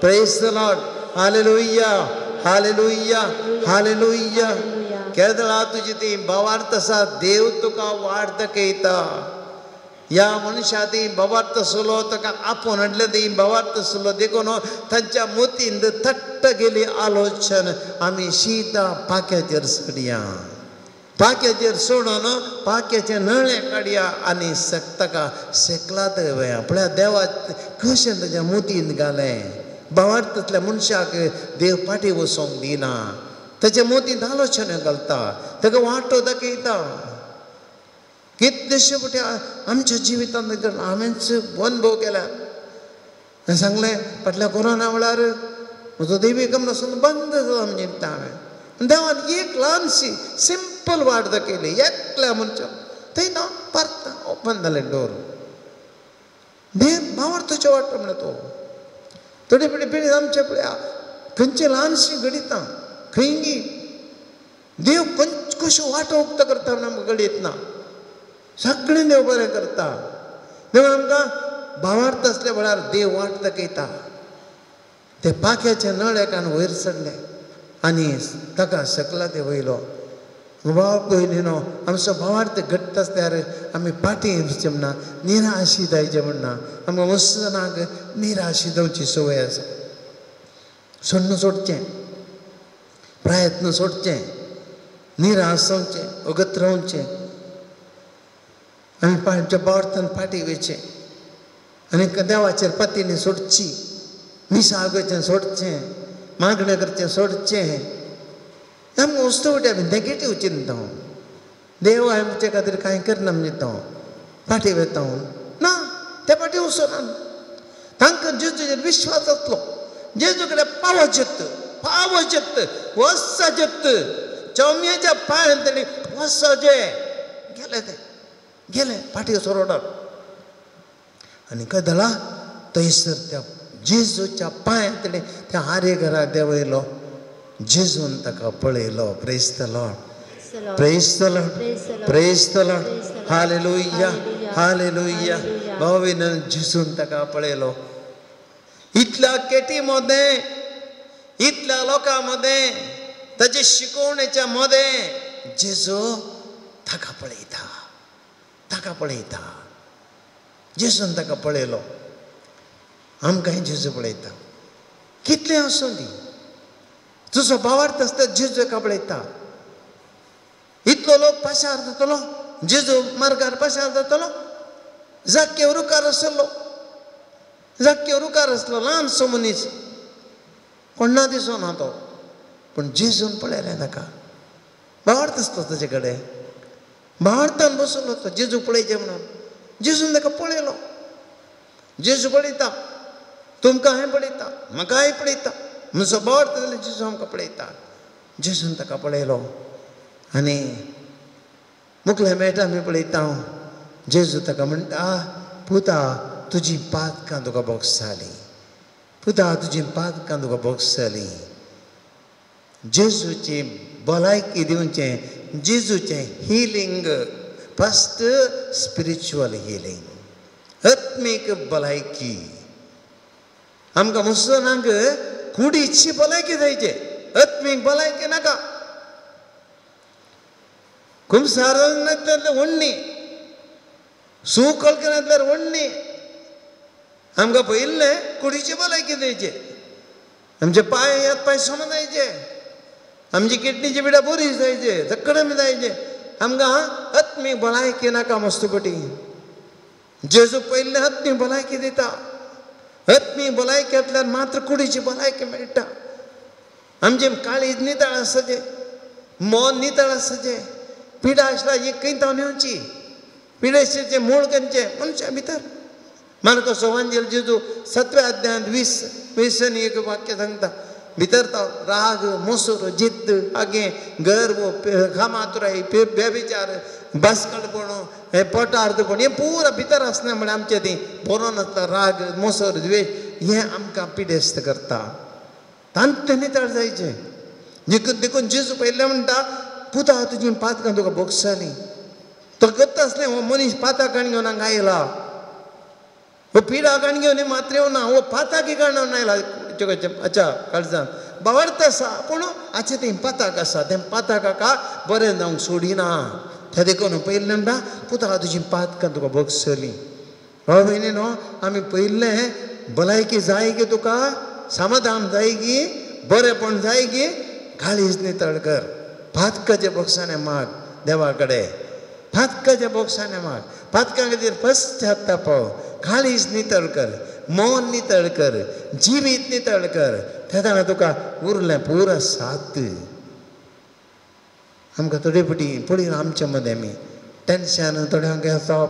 praise the Lord. Hallelujah, hallelujah, hallelujah. केदळा तुजी ती बाबार्थ आसा, देव तुका वाट दाखयता. ह्या मनशा ती बाबार्थ आसलो, ताका आपोवन हाडलें, ती बाबार्थ आसलो देखून तांच्या मोतींत थट्ट गेली आलोचन. आमी शिता पाक्याचेर सोडया, पाक्याचेर सोडून पाक्याचे नळे काडया आनी ताका शेकलात वया. पळया देवा कशें ताच्या मोतींत घालें. बाबार्थांतल्या मनशाक देव फाटीं वचोंक दिना, ताच्या मोतींत आलोचन घालता, ताका वाटो दाखयता. कितलेशे फावटी आमच्या जिवितांत हांवेंच अनुभव केला. हांवें सांगलें फाटल्या कोरोना वेळार म्हजो देवी गमनासून बंद जालो म्हणजे हांवें देवान एक ल्हानशी सिंपल वाट दाखयली एकल्या मनशाक. थंय ना परत ओपन जालें डोर. देव भावार्थाच्यो वाटो म्हणटा तो. थोडे फावटी पिळी आमचे पळया खंयची ल्हानशी घडितां खंयगी देव कश्यो वाटो उक्तो करता म्हणून आमकां घडयत ना. सगळें देव बरें करता. देव आमकां भावार्थ आसल्या वेळार देव वाट दाखयता. ते पाक्याचे नळ एकान वयर चडले आनी ताका सकला ते वयलो. भाव पयलीं आमचो भावार्थ घट्ट आसल्यार आमी फाटीं वचचें म्हणना, निराशी जायचें म्हणना. आमकां वचनाक निराशी जावची संवय आसा. सोडणं सोडचें, प्रयत्न सोडचें, निराश जावचें, अगत रावचें. आमी आमच्या भावार्थान फाटीं वयचें आनी देवाचेर पतीनी सोडची, मिसाक वयचें सोडचें, मागणें करचें सोडचें. आमकां वस्तू फावटी आमी नेगेटीव चिंतता. देव आमचे खातीर कांय करना म्हणटा, फाटीं वयता ना, ते फाटीं वचना. तांकां जेजूचेर विश्वास आसलो. जेजू कडेन पावत पावत वचत चौम्याच्या पांयान तेणी वचचे गेले, ते गेले फाटीं सोरोडार. आनी कदला थंयसर त्या जेजूच्या पांयां तेणी त्या आरे घरा देंवयलो. जेजून ताका पळयलो. Praise the Lord, praise the Lord, praise the Lord. Hallelujah, hallelujah. भाव जेजून ताका पळयलो. इतल्या केटी मदें, इतल्या लोकां मदें, ताचे शिकोवणेच्या मदें जेजू ताका पळयता, ताका पळयता. जेजून ताका पळयलो. आमकांय जेजू पळयता. कितलें आसूं दी, तुजो भावार्थ आसता जेजू एका पळयता. इतलो लोक पाशार जातलो, जेजू मार्गार पाशार जातलो. जाक्यो रुखार आसलो, जाक्यो रुखार आसलो, ल्हानसो मनीस, कोण्णा दिसना तो, पूण जेजून पळयलें ताका. भावार्थ आसलो ताजे कडेन, भावार्थान बसलो तो जेजू पळयचें म्हणून. जेजून ताका पळयलो. जेजू पळयता, तुमकां हांवें पळयता, म्हाकाय पळयता. म्हजो भावार्थ जाल्यार जेजू आमकां पळयता. जेजून ताका पळयलो आनी मुखले मेळटा आमी पळयता. जेजू ताका म्हणटा, पुता तुजी पातकां तुका बोगसाली, पुता तुजी पातकां तुका भोगसली. जेजूची भलायकी दिवचें, जेजूचें हिलींग, फस्ट स्पिरिच्युअल हिलींग, आत्मीक भलायकी. आमकां मुसलमानांक कुडीची भलायकी जायचे, आत्मीक भलायकी नाका. कुमसार नासल्यार व्हडली, सूख कळकनासल्यार व्हडली. आमकां पयिल्लें कुडीची भलायकी जायचे, आमचे पांय हात पांय सम जायचे, आमची किडनीची पिडा बरी जायचे, जकडम जायचे. आमकां आत्मीक भलायकी नाका मस्तपटी. जेजू पयिल्लें आत्मीक भलायकी दिता. आत्मीक भलायकेंतल्यान मात्र कुडीची भलायकी मेळटा. आमचें काळीज नितळ आसचें, मन नितळ आसचें. पिडा आसल्यार एक खंय तावन येवची, पिडेचें मूळ खंयचें मनशा भितर. मार्को वांजेल जेजू 7व्या अध्यायांत 20 एक वाक्य सांगता, भितर तो राग, मोसर, जिद्द, आगे, गर्व, कामातुराय, बेविचार, बास्कटपण, हे पोटार्दपण, हें पुरा भितर आसना म्हळ्यार आमचें ती बरो नासता. राग, मोसर, द्वेश हें आमकां पिडेस्त करता. तांतें नितळ जायचें. देखून जेजू पयलें म्हणटा, पुता तुजी पातकां तुका भोगसली. तो करता आसलें हो मनीस पाताक घेवन हांगा आयला, हो पिडा काण घेवन मात्र येवना, हो पाताकी काण आयला. अच्छा काळजान बावडत आसा, पूण आचे तें पाताक आसा, तें पाताकाका बरें जावंक सोडिना. तें देखून पयलें म्हणटा, पुता तुजी पातकां तुका भोगसली. हो भयणी न्हू, आमी पयलें भलायकी जाय की तुका, समाधान जाय की, बरेंपण जाय की, काळीज नितळ कर. पातकाच्या भोगसाणे माग देवा कडेन, पातकाच्या भोगसाणे माग, पातकां खातीर पश्चाताप, काळीज नितळ कर, मन नितळ कर, जिवीत नितळ कर. तेन्ना तुका उरलें पुरा साथ. आमकां थोडे फावटी पळय आमच्या मदें आमी टेंशन, थोड्यांक आसा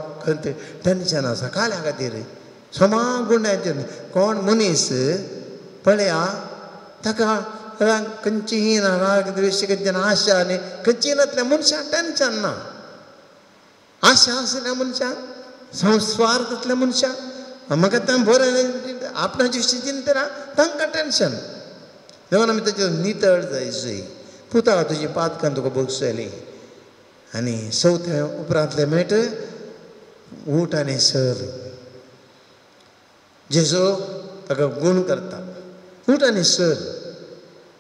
टेंशन आसा काल्या खातीर, समा गुंड्यांचेर. कोण मनीस पळया ताका खंयचीय ना राग द्वेश, खंयची ना आशा न्ही, खंयची नासल्या मनशाक टेंशन ना. आशा आसल्या मनशाक, संस्वार्थांतल्या मनशाक, म्हाका तें बरें आपणाची चिंतना, तांकां टेंशन. देखून आमी ताचेर नितळ जायची. पुता तुजी पातकां तुका भोगसली. आनी चवथें उपरांतलें मेट, ऊठ आनी सर. जेजू ताका गूण करता, ऊठ आनी सर.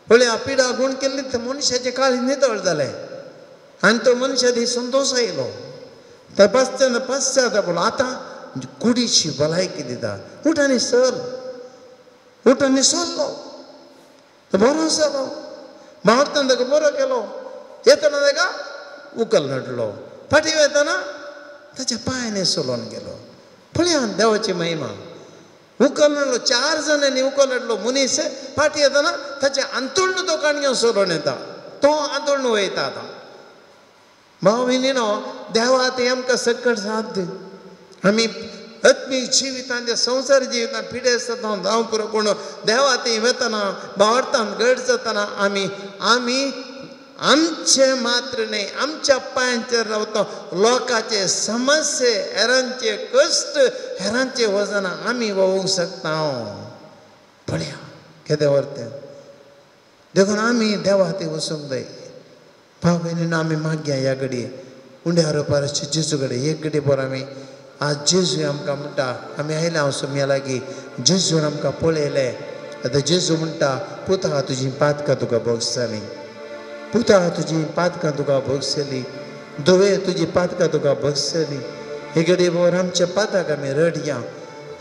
पळया पिडा गूण केल्ली ते मनशाचें काळीज नितळ जालें आनी तो मनशा ती संतोश आयलो. तर पश्चाताप आतां कुडीची भलायकी दिता. ऊठ आनी सर, ऊठ आनी सरलो, तो बरो जालो. मारतना ताका बरो केलो, येतना ताका उकल नडलो, फाटीं वतना ताच्या पांयांनी चलोवन गेलो. पळया देवाची महिमा. उकल नडलो, 4 जाणांनी उकल नडलो मनीस फाटीं येतना ताच्या आंतोळण तो काण घेवन चलोवन येता, तो आंतोळण वयता. आतां भाव भयणी न्हू, देवा तें आमकां सकट साथ दी. आमी आत्मीक जिवितान, संवसार जिवितान पिडेस्त जावं पुरो, पूण देवा थंय वतना बावडतान गड जातना आमी आमी आमचे मात्र न्हय, आमच्या पांयांचेर रावता. लोकांचे समस्ये, हेरांचे कश्ट, हेरांचे वजन आमी व्होवूंक शकता. पळया केदें व्हरतें. देखून आमी देवा थंय वचूंक जाय. भाव भयणीनो, आमी मागया ह्या घडये उंड्या रोपार जेजू कडेन एक घडये बरो. आमी आज जेजू आमकां म्हणटा, आमी आयले हांव सोम्या लागीं, जेजून आमकां पळयलें. आतां जेजू म्हणटा, पुता तुजी पातकां तुका भोगसली, पुता तुजी पातकां तुका भोगसली, धुवे तुजी पातकां तुका भोगसली. हे घडये बर आमच्या पाताक आमी रडया,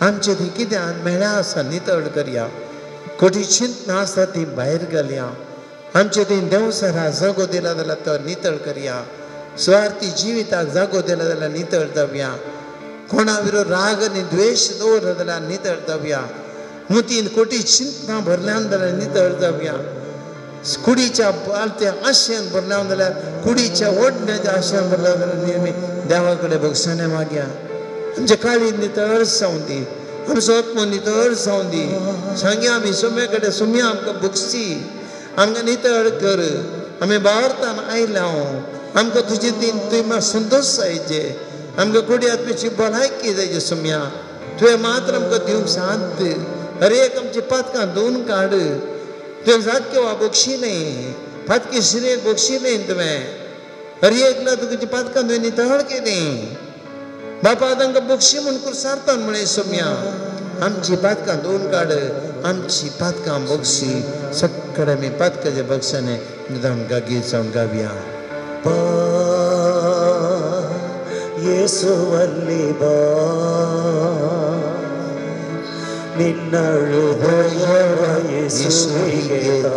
आमचे ती कित्यान मेळ्या आसा नितळ करया, कोटी चिंतना आसा ती भायर घालया, आमचे ती देंवसरा जागो दिला जाल्यार तो नितळ करया, सुवार्थी जिविताक जागो दिला जाल्यार नितळ जावया, कोणा विरोध राग आनी द्वेश दवरलो जाल्यार नितळ जावया, मुतीन कोटी चिंतना भरल्यान जाल्यार नितळ जावया, कुडीच्या आलत्या आशेन भरल्या जाल्यार, कुडीच्या ओडण्याच्या आशेन भरल्या जाल्यार नेहमी देवा कडेन भोगसणे मागया. आमचे काळीज नितळ जावं दी, आमचो आत्मो नितळ जावं दी. सांगया आमी सोम्या कडेन, सोम्या आमकां भोगसी, आमकां नितळ कर. आमी भारतान आयल्या, आमकां तुजी तीन तुवें संतोश जायचे, आमकां कुडी आत्म्याची भलायकी जायची. सोम्या तुवें मात्र आमकां दिवंक साध्य. हर एक आमची पातकां धुवन काड. तुवें जातकेवा बक्षी न्हय, पातकी शिरेक बक्षी न्हय तुवें. हर एकला तुजी पातकां तुवें नितळ केली. बापा तांकां बक्षी म्हूण कुरसारतान म्हळें सोम्या. आमची पातकां धुवन काड, आमची पातकां बक्षी. सगळे आमी पातकाच्या बक्षाने निदान गागीत जावन गावया. ಬಾ ಯೇಸುವಲ್ಲಿ ಬಾ, ನಿನ್ನ ಹೃದಯವ ಯೇಸುವಿಗೆ ತಾ,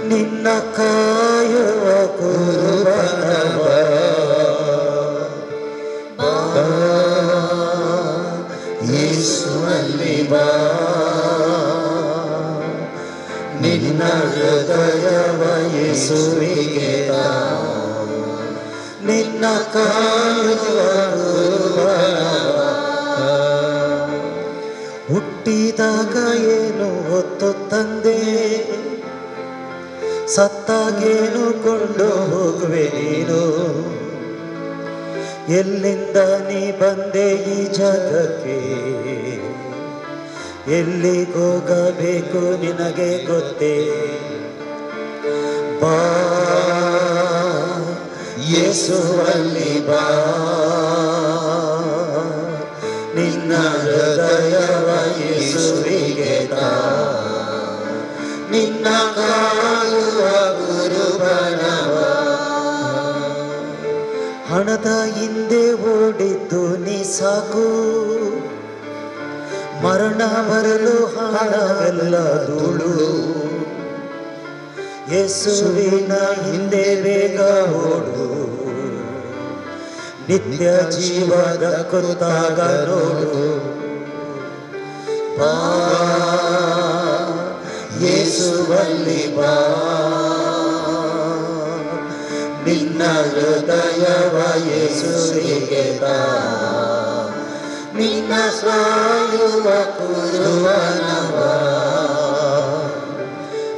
ನಿನ್ನ ಕಾಯುವ ಕುರುಬನವ. ಬಾ ಯೇಸುವಲ್ಲಿ ಬಾ, ನಿನ್ನ ಹೃದಯವ ಯೇಸುವಿಗೆ ತಾ, ನಿನ್ನ ಕಾಯುವ ಕುರುಬನವ. ಹುಟ್ಟಿದಾಗ ಏನು ಹೊತ್ತು ತಂದೆ, ಸತ್ತಾಗೇನು ಕೊಂಡು ಹೋಗುವೆ ನೀನು. ಎಲ್ಲಿಂದ ನೀ ಬಂದೆ ಈ ಜಗಕ್ಕೆ, ಎಲ್ಲಿಗೋಗಬೇಕು ನಿನಗೆ ಗೊತ್ತೇ. ಬಾ ಯೇಸುವಲ್ಲಿ ಬಾ, ನಿನ್ನ ಹೃದಯವ ಯೇಸುವಿಗೆ ತಾ, ನಿನ್ನ ಕಾಯುವ ಗುರುಬನವ. ಹಣದ ಹಿಂದೆ ಓಡಿದ್ದು ನೀ ಸಾಕು, ಮರಣ ಬರಲು ಹಣವೆಲ್ಲ ಧೂಳು. ಯೇಸುವಿನ ಹಿಂದೆ ಬೇಗ ಓಡು, ನಿತ್ಯ ಜೀವ ದಕ್ಕುತ್ತಾಗ ನೋಡು. ಬಾ ಯೇಸುವಲ್ಲಿ ಬಾ, ನಿನ್ನ ಹೃದಯವ ಯೇಸುವಿಗೆ ತಾ, ನಿನ್ನ ಸಾಯುವ ಕುರುಬನವ.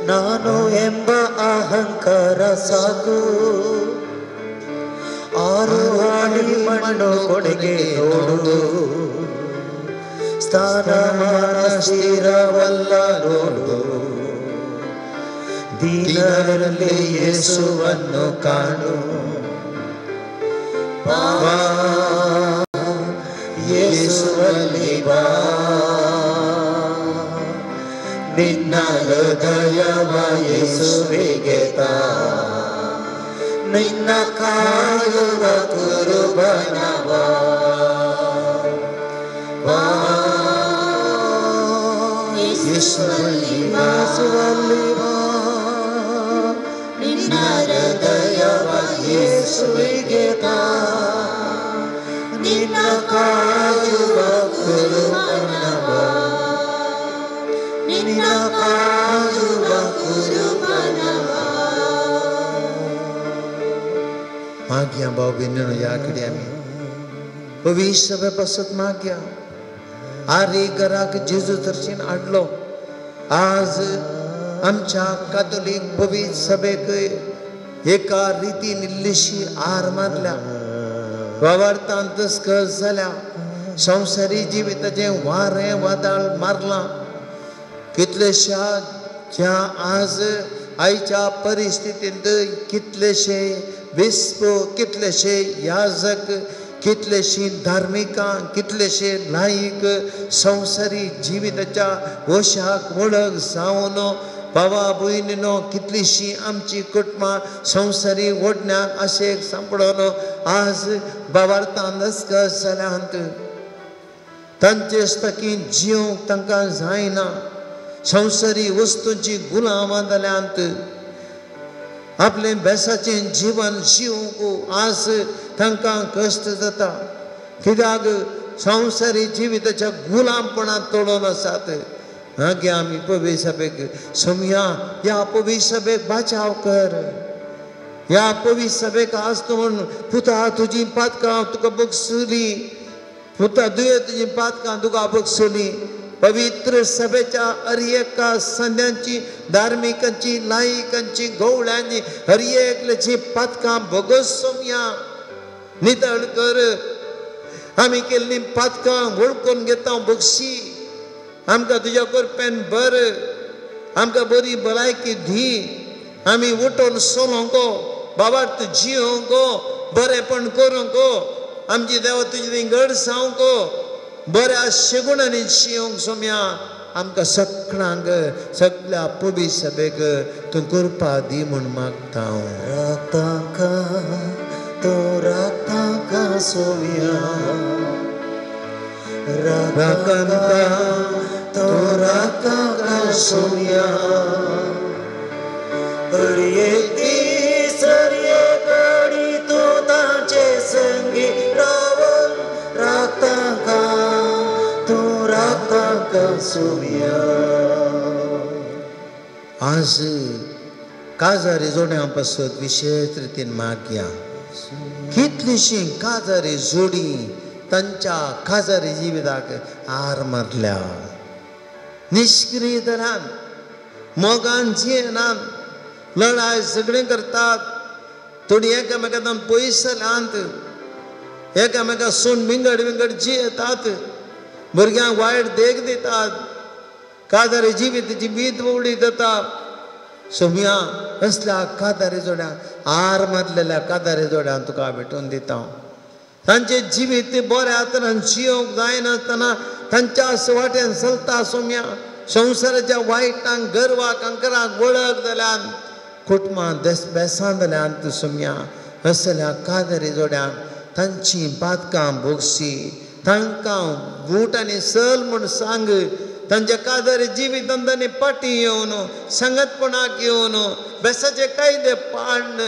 ನಾನು ಎಂಬ ಅಹಂಕಾರ ಸಾಕು, ಆರು ಹಾಡಿ ಮಣ್ಣು ಕೊಡುಗೆ ನೋಡು. ಸ್ಥಾನಮಾನ ಸ್ಥಿರವಲ್ಲ ನೋಡು, ದೀನರಲ್ಲಿ ಯೇಸುವನ್ನು ಕಾಣು. ಬಾ ಯೇಸುವಲ್ಲಿ ಬಾ, ನಿನ್ನ ಹೃದಯವ ಯೇಸುವಿಗೆ ತಾ, ನಿನ್ನ ಕಾಯುವ ಕುರುಬನವ. ಬಾ ಯೇಸುವಲ್ಲಿ ಬಾ, ಯೇಸುವಲ್ಲಿ ಬಾ, ನಿನ್ನ ಹೃದಯವ ಯೇಸುವಿಗೆ ತಾ, ನಿನ್ನ ಕಾಯುವ ಕುರುಬನವ, ನಿನ್ನ ಕಾಯುವ ಕುರುಬನವ. मागया भाव भयणीनो ह्या कडेन आमी पवित्र सभे पासत मागया. आरे घराक जेजू चर्चीन हाडलो. आज आमच्या कातोलीक पवित्र सभेक एका रितीन इल्लीशी आर मारल्या, वावरतान तस्कस जाल्या, संवसारी जिविताचें वारें वादळ मारलां. कितलेश्या ज्या आज आयच्या परिस्थितींत कितलेशे विस्प, कितलेशे याजक, कितलेशी धार्मिकां, कितलेशे लायक संवसारी जिविताच्या वशाक वळख जावन बाबा भयणीनो कितलीशी आमची कुटुंबां संवसारी ओडण्याक आशेक सांपडोन आज बाबार्थान नस्कस जाल्यांत. तांचे स्तकीन जिवंक तांकां जायना, संवसारी वस्तूंची गुलामां जाल्यांत. आपलें बेसाचें जिवन जिवंक आज तांकां कश्ट जाता, कित्याक संवसारी जिविताच्या गुलामपणांत तोडून आसात. मागीर आमी पवित्र सभेक सोमया ह्या पवित्र सभेक बाचाव कर. ह्या पवित्र सभेक आज तूं म्हण पुता तुजी पातकां तुका बगसुली, पुता दुये तुजी पातकां तुका बगसुली. पवित्र सभेच्या हर एका संद्यांची, धार्मिकांची, लायकांची, गवळ्यांची हर एकल्याची पातकां भोगस सोमया नितळ कर. आमी केल्लीं पातकां वळखून घेता बक्षी. आमकां तुज्या कृपेन बर, आमकां बरी भलायकी दी, आमी उठून चलोंक, बाबार्थ जियोंक, बरेपण करूंक, आमची देवा तुजी गडसावंक, बऱ्या शेगुणांनी जियोंक सोम्या। आमकां सगळ्यांक सगळ्या पवी सभेक तूं कृपा दी म्हूण मागता हांव। राखता तूं राखता सोम्या, राखता तूं राखता सोम्या, हर एक दीस हर एक घडी तूं तांचे संगी रावन राखता तूं राखता सोम्या। आज काजारी जोड्यां पासत विशेश रितीन मागया। कितलीशीं काजारी जोडी तांच्या काजारी जिविताक आर मारल्या, निश्क्रीय जाल्यान, मोगान जियेनात, लढाय सगळीं करतात, थोडी एकामेकांत पयस जाल्यांत, एकामेका सून विंगड विंगड जियेतात, भुरग्यांक वायट देख दितात, काजारी जिवीत बीत उडी जाता। सोम्या असल्या कादारी जोड्यांक, आर मारलेल्या कादारी जोड्यांक तुका भेटून दिता। तांचे जिवीत बऱ्या तरान जियोंक जायनासतना तांच्या वाट्यान चलता सोम्या। संवसाराच्या वायटांक, गर्वाक, अंकराक वळख जाल्यान, कुटुंबां बेसां जाल्यान सोम्या असल्या कादारी जोड्यांक तांची पातकां भोगशी, तांकां बूट आनी सल म्हूण सांग, तांच्या काजारी जिवितान तांणी पाटी येवन सांगतपणाक येवन बेसाचे कायदे पाळून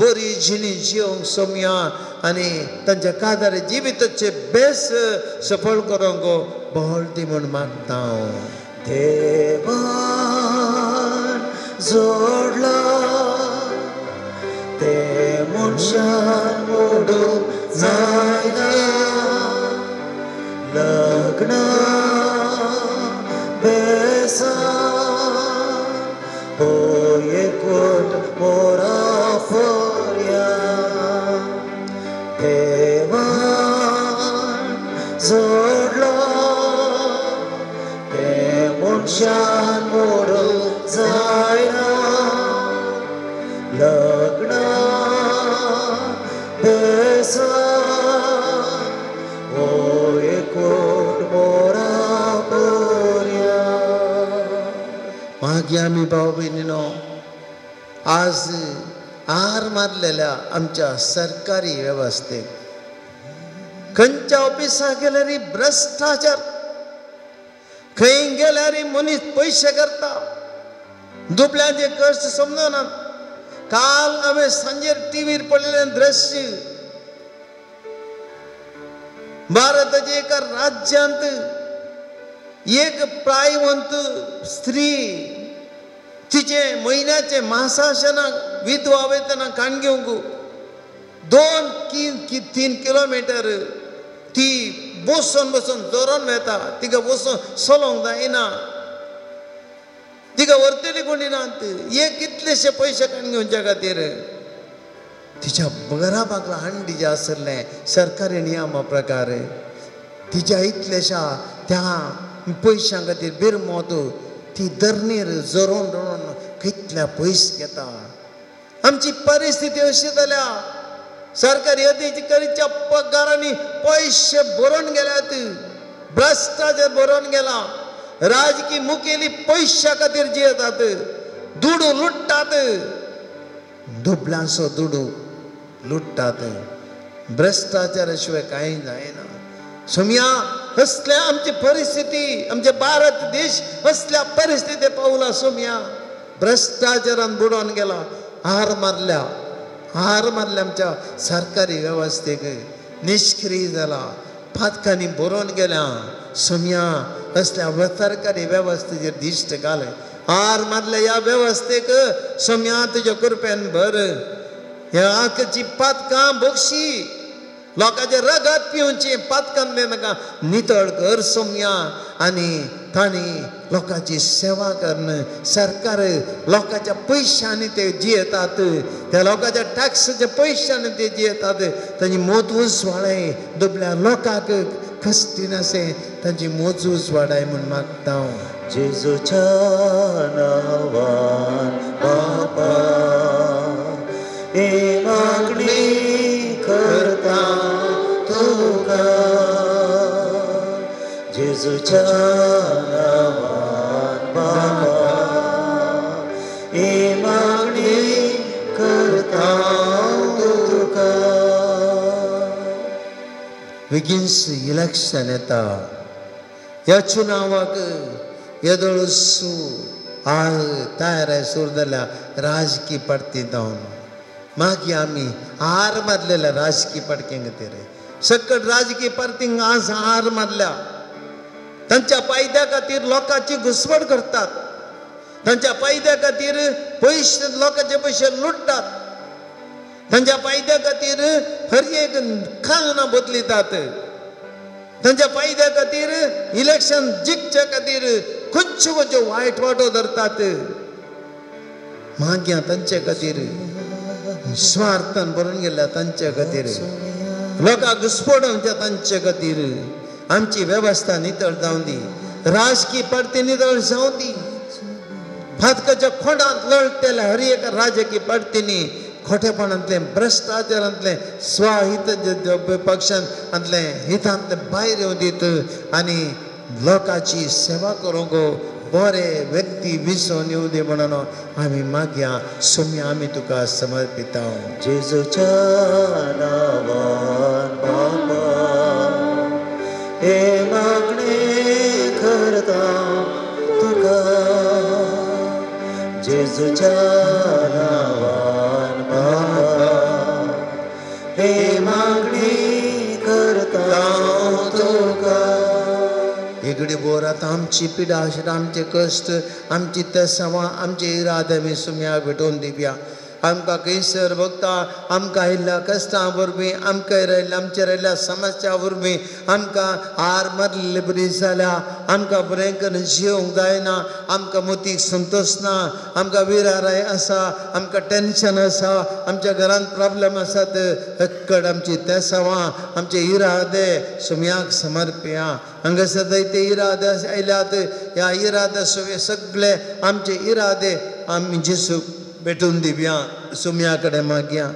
बरी जिणी जियोंक सोम्या आनी तांच्या काजारी जिविताचे बेस सफळ करूंक बळ दी म्हूण मागता हांव। देवान जोडला ते मनशान मोडूंक जायना, लग्न बेसां हो एकवट मोरा फोर्या। देवान जोडला ते मनशान मोडूंक जायना, लग्न बेसां हो एकवट मोरा फोर्या। मागीर आमी भाव भयणीनो आज आर मारलेल्या आमच्या सरकारी वेवस्थेक, खंयच्या ऑफिसाक गेल्यार भ्रश्टाचार, खंय गेल्यार मनीस पयशे करता, दुबल्यांचे कश्ट समजना। काल हांवें सांजेर टिवीर पळयलें दृश्य, भारताच्या एका राज्यांत एक प्रायवंत स्त्री तिचे म्हयन्याचे मासाशनाक विधवा वेतना काण घेवंक 2-3 किलोमिटर ती बसून बसून जोरोन वेता, तिका बसून चलोवंक जायना, तिका व्हरतली कोणी नात, हे कितलेशे पयशे काण घेवच्या खातीर तिच्या घरा बागला हांडी जें आसलें सरकारी नियमा प्रकार तिच्या इतलेशा त्या पयशां खातीर बिरमोत ती धरणीर जरोवन रडोवन कितल्या पयस घेता। आमची परिस्थिती अशी जाल्या, सरकारी अधिकारीच्या पगारांनी पयशे भरून गेल्यात, भ्रश्टाचार भरून गेला, राजकी मुखेली पयशा खातीर जियेतात, दुडू लुट्टात, दुबल्यांचो दुडू लुट्टात, भ्रश्टाचारा शिवाय कांय जायना। सोम्या असल्या आमची परिस्थिती, आमचे भारत देश असल्या परिस्थिती पावला सोम्या, भ्रश्टाचारान बुडोवन गेला, हार मारल्या, हार मारल्या आमच्या सरकारी वेवस्थेक, निश्क्रीय जाला, पातकांनी भरून गेल्या। सोम्या असल्या सरकारी वेवस्थेचेर दिश्ट घाल, हार मारल्या ह्या वेवस्थेक सोम्या तुज्या कृपेन भर, ह्या आकाची पातकां भोगशी, लोकांचे रगत पिवचें पातकां नाका, नितळ कर सोम्या आनी तांणी लोकांची सेवा करून सरकार लोकांच्या पयशांनी ते जियेतात, त्या लोकांच्या टॅक्साच्या पयशांनी ते जियेतात, तांची मोत उजवाळें दुबल्या लोकांक कश्टीन अशें तांची मोजूज वाडाय म्हूण मागता. जेजूच्या नांवान बापा ही मागणी करता तुका, जेजूच्या नांवान बापा ही मागणी करता तुका. बेगीनच इलेक्शन येता, ह्या चुनावाक येदोळसू आ तयार सुरू जाल्या राजकीय पार्टी जावन. मागीर आमी हार मारलेल्या राजकीय पार्टींक खातीर, सकट राजकीय पार्टींक आज हार मारल्या. तांच्या फायद्या खातीर लोकांची घुसपट करतात, तांच्या फायद्या खातीर पयशे लोकांचे पयशे लुट्टात, तांच्या फायद्या खातीर हर एक कानूनां बदलितात, तांच्या फायद्या खातीर इलेक्शन जिखच्या खातीर खंयच्यो खंयच्यो वायट वाटो धरतात. मागीर तांचे खातीर स्वार्थान भरून गेल्या तांचे खातीर लोकांक घुसपडोवच्या तांचे खातीर आमची वेवस्था नितळ जावं दी, राजकीय पार्टी नितळ जावं दी. फातकाच्या खोंडांत लढतेल्या हर एका राजकीय पार्टींनी खोटेपणांतलें भ्रश्टाचारांतलें स्वहित पक्षांतलें हितांतलें भायर येवं दीत आनी लोकांची सेवा करूंक बरे व्यक्ती विसोवन येवं दी म्हणून आमी मागया. सोम्या आमी तुका समर्पिता. जेजूच्या नांवान बापा हे मागणे करता तुका, जेजूच्या नांवान बापा हे मागणी करता तुका. एगडी बोरात आमची पिडा आमचे कश्ट आमची तेसावां आमचे इरादे आमी सुम्याक भेटोवन दिवया. आमकां खंयसर भोगता आमकां आयिल्ल्या कश्टां वरवीं आमकां आयिल्ल्या आमचेर आयिल्ल्या समस्या वरवीं आमकां हार मारलेली बरी जाल्या, आमकां बरें करून जियोंक जायना, आमकां मोतीक संतोश ना, आमकां विराराय आसा, आमकां टेंशन आसा, आमच्या घरांत प्रॉब्लम आसात. हक्कड आमची तेसावां आमचे इरादे सुम्याक समर्पया. हांगासर जायते इरादे आयल्यात, ह्या इरादे सगळे आमचे इरादे आमी जेजूक भेटून दिवया. सोम्या कडेन मागया.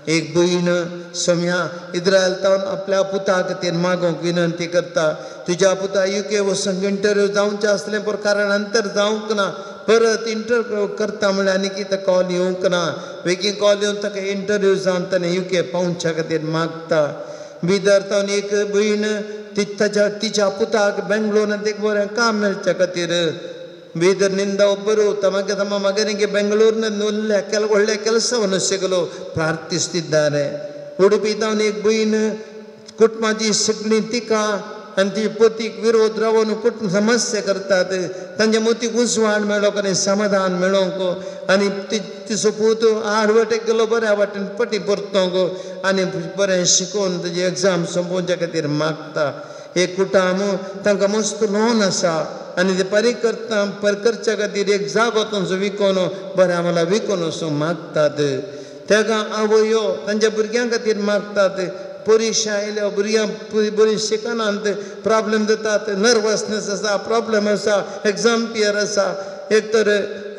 एक भयण सोम्या इस्रायल तावन आपल्या पुता खातीर मागूंक विनंती करता. तुज्या पुता युके वचूंक इंटरव्यू जावचें आसलें पूण कारणांतर जावंक ना, परत इंटरव्यू करता म्हणल्यार आनी कितें कॉल येवंक ना. बेगीन कॉल येवन ताका इंटरव्यू जावन ताणें युके पावच्या खातीर मागता. बिदर तावन एक भयण ताच्या तिच्या पुताक बेंगलोरांत एक बरें काम मेळच्या खातीर ಬೀದರ್ನಿಂದ ಒಬ್ಬರು ತಮಗೆ ತಮ್ಮ ಮಗನಿಗೆ ಬೆಂಗಳೂರಿನಲ್ಲಿ ಒಳ್ಳೆಯ ಕೆಲಸವನ್ನು ಸಿಗಲು ಪ್ರಾರ್ಥಿಸುತ್ತಿದ್ದಾರೆ. ಉಡುಪಿ ತಾವನಿಗೆ ಬೈನ್ कुटुंबाची सगळी तिका आनी ती पतीक विरोध रावन कुटुंब समस्या करतात. तांच्या मोतीक उजवाड मेळोंक आनी समाधान मेळोंक आनी तिचो पूत आडवटेक गेलो बऱ्या वाटेन पटी परतोंक आनी बरें शिकोवन तेजी एग्जाम सोंपोवच्या खातीर मागता. एक कुटुंब तांकां मस्त लोन आसा आनी ते परी करता पर करच्या खातीर एक जागो तांचो विकोन बऱ्या मला विकोन वचूंक मागतात. तेका आवयो तांच्या भुरग्यां खातीर मागतात. परिक्षा आयल्या भुरग्यां बरीं शिकनात, प्रॉब्लम जातात, नर्वसनेस आसा, प्रॉब्लम आसा, एग्जाम पियर आसा, एक तर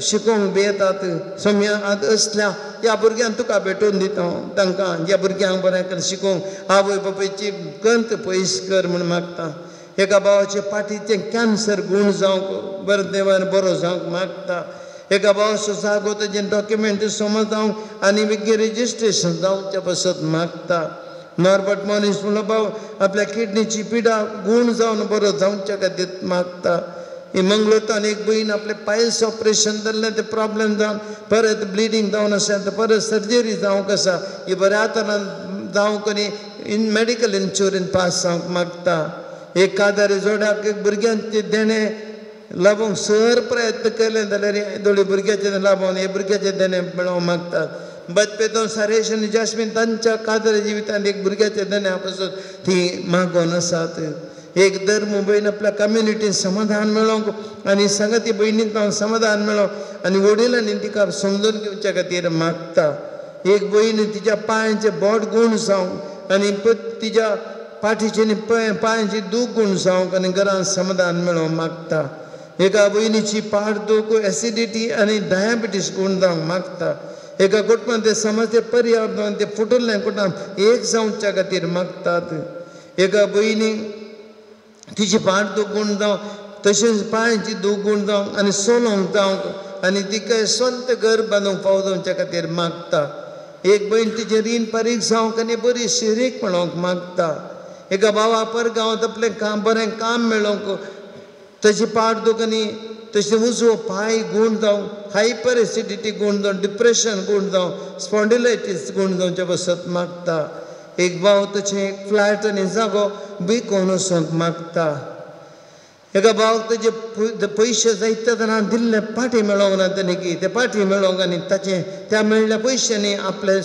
शिकोवंक भियेतात. सोम्या आतां असल्या ह्या भुरग्यांक तुका भेटोवन दिता हांव तांकां ह्या भुरग्यांक बरें करून शिकोवंक आवय बापायची गंत पयस कर म्हूण मागता. एका भावाचे फाटीचें कॅन्सर गूण जावंक बरें देवान बरो जावंक मागता. एका भावाचो जागो तेजें डॉक्युमेंट समज जावंक आनी बेगीन रजिस्ट्रेशन जावच्या पासत मागता. नॉर्बर्ट मनीस म्हणलो भाव आपल्या किडनीची पिडा गूण जावन बरो जावच्या खातीर मागता. ही मंगळूरान एक भयण आपलें पायल्स ऑपरेशन जाल्लें तें प्रॉब्लम जावन परत ब्लिडींग जावन आसा, परत सर्जरी जावंक आसा. ही बऱ्या तरान जावंक आनी इन मेडिकल इन्शुरन्स पास जावंक मागता. एक कादारी जोड्याक एक भुरग्यांचें देणें लाबोवंक सर प्रयत्न केले जाल्यार दोळे भुरग्याचें लाबोवन हे भुरग्याचें देणें मेळोवंक मागतात. बचपेतोन सारेश आनी जास्मीन तांच्या कादर जिवितांत एक भुरग्याच्या देण्या पासून ती मागोवन आसात. एक दर मुंबयन आपल्या कम्युनिटीन समाधान मेळोवंक आनी सांगाती भयणीन तावन समाधान मेळोवंक आनी वडिलांनी तिका समजून घेवच्या खातीर मागता. एक भयण तिच्या पांयांचे बोट गूण जावंक आनी तिच्या पाठीची आनी पांयांची दूख गूण जावंक आनी घरांत समाधान मेळोवंक मागता. एका भयणीची पाठ दूख एसिडिटी आनी डायबिटीस गूण जावंक मागता. एका कुटुंबान ते समाज ते पर्यावरण ते फुटुल्लें कुटुंब एक जावच्या खातीर मागतात. एका भयणीक तिची पाठ दूख गूण जावं तशेंच पांयांची दूख गूण जावंक आनी सोलोंक जावंक आनी तिका स्वंत घर बांदूंक फावो जावच्या खातीर मागता. एक भयण तिचें रीण फारीक जावंक आनी बरी शिरीक मेळोवंक मागता. एका भावा परगांवांत आपलें काम बरें काम मेळोवंक तशी पाठ दूख आनी तशें उजवो पांय गूण जावं हायपर एसिडिटी गूण जावं डिप्रेशन गूण जावं स्पॉन्डिलायटीस गूण जावचे बसत मागता. एक भाव तशें एक फ्लॅट आनी जागो विकोवन वचूंक मागता. एका भावाक तेजे पयशे जायते जाणां दिल्ले पाटी मेळोंक ना तेणी की ते पाटी मेळोंक आनी ताचें त्या मेळिल्ल्या पयशांनी आपले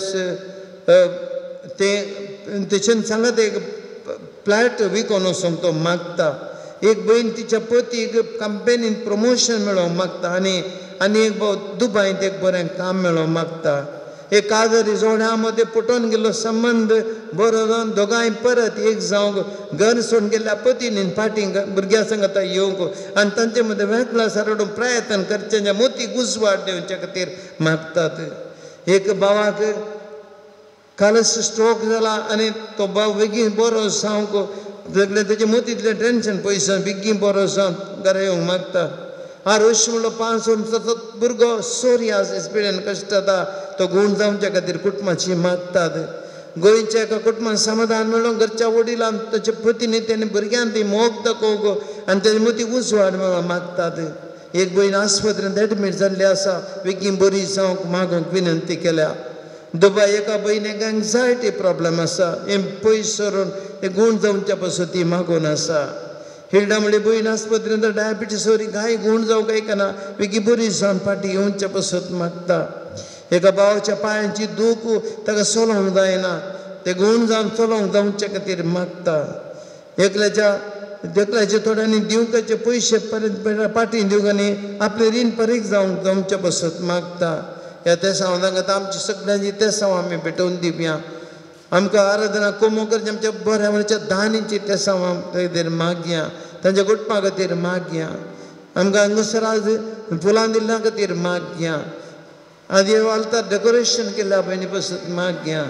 ते तेच्यान सांगत एक फ्लॅट विकोवन वचूंक तो मागता. एक भयण तिच्या पतीक कंपनीन प्रमोशन मेळोवंक मागता आनी आनी एक भाव दुबायंत एक बरें काम मेळोवंक मागता. एक काजरी जोड्या मदें पुटोवन गेल्लो संबंद बरो जावन दोगांय परत एक जावंक घर सोडून गेल्ल्या पतीन फाटीं भुरग्यां सांगता येवंक आनी तांचे मदें वेगळा सारडून प्रयत्न करचें मोतीक उजवाड दिवच्या खातीर मागतात. एक भावाक कालच स्ट्रोक जाला आनी तो भाव बेगीन बरो जावंक सगळें तेजे मोतींतलें टेंशन पयस बेगीन बरो जावन घरा येवंक मागता. आरोश म्हणलो 5 वर्सांचो भुरगो सोरियास एस्पिरियन कश्ट जाता तो गूण जावच्या खातीर कुटुंबाची मागतात. गोंयच्या एका कुटुंबान समाधान मेळोवंक घरच्या वडिलांक ताच्या पतीन तेणी भुरग्यांक ती मोग दाखोवंक आनी तेजे मतीं उजवाड मेळोवंक मागतात. एक भयण आस्पत्रेंत एडमीट जाल्ली आसा बेगीन बरी जावंक मागूंक विनंती केल्या. दुबाय एका भयणीक एन्जायटी प्रॉब्लम आसा हें पयस सरून हें गूण जावच्या पासून ती मागून आसा. हिल्डा म्हणली भयण आस्पत्रेंत डायबिटीस वरी कांय गूण जावंक आयकना बेगीन बरी जावन फाटीं येवच्या पासत मागता. एका भावाच्या पांयांची दूख ताका चलोवंक जायना ते गूण जावन चलोवंक जावच्या खातीर मागता. एकल्याच्या एकल्याचे थोड्यांनी दिवपाचे पयशे परत पाटी दिवंक आनी आपलें रीण फारीक जावंक जावच्या पासत मागता. ह्या तेसांव आतां आमची सगळ्यांची तेसांव आमी भेटोवन दिवया. आमकां आराधना कोमो करचे आमच्या बऱ्या म्हणच्या दानीची तेसांव खातीर मागया तांच्या कुटुंबा खातीर मागया. आमकां हांगासर आज फुलां दिल्ल्या खातीर मागया. आदी आल्तार डेकोरेशन केल्या भयणी पसत मागया.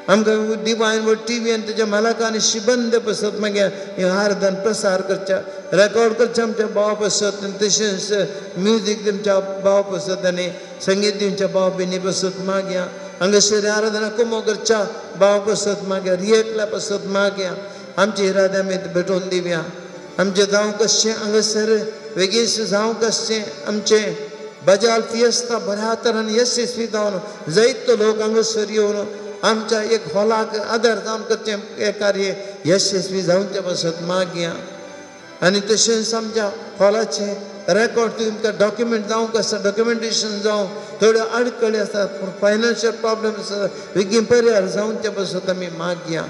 आमकां डिवायन व टी व्ही आनी तेच्या मालका आनी शिबंद पसत मागया. हें आराधन प्रसार करच्या रेकॉर्ड करच्या आमच्या भावा पसत आनी तशेंच म्युजीक तुमच्या भावा पसत आनी संगीत दिवच्या भाव भयणी पसत मागया. हांगासर आराधना कोमो करच्या भाव पसत मागया रियेकल्या पसत मागया. आमची इरादे आमी भेटोवन दिवया. आमचें जावंक आसचें हांगासर वेगीच जावंक आसचें आमचें बजाल फियस्ता बऱ्या तरान यशस्वी जावन जायतो लोक हांगासर येवन आमच्या एक हॉलाक आदार जावन करचें हें कार्य यशस्वी जावचे पासत मागया. आनी तशेंच आमच्या हॉलाचें रेकॉर्ड तुमकां डॉक्युमेंट जावंक आसा डॉक्युमेंटेशन जावं थोड्यो आडखळी आसात फायनान्शियल प्रॉब्लम आसा बेगीन पर्यार जावचे पासत आमी मागया.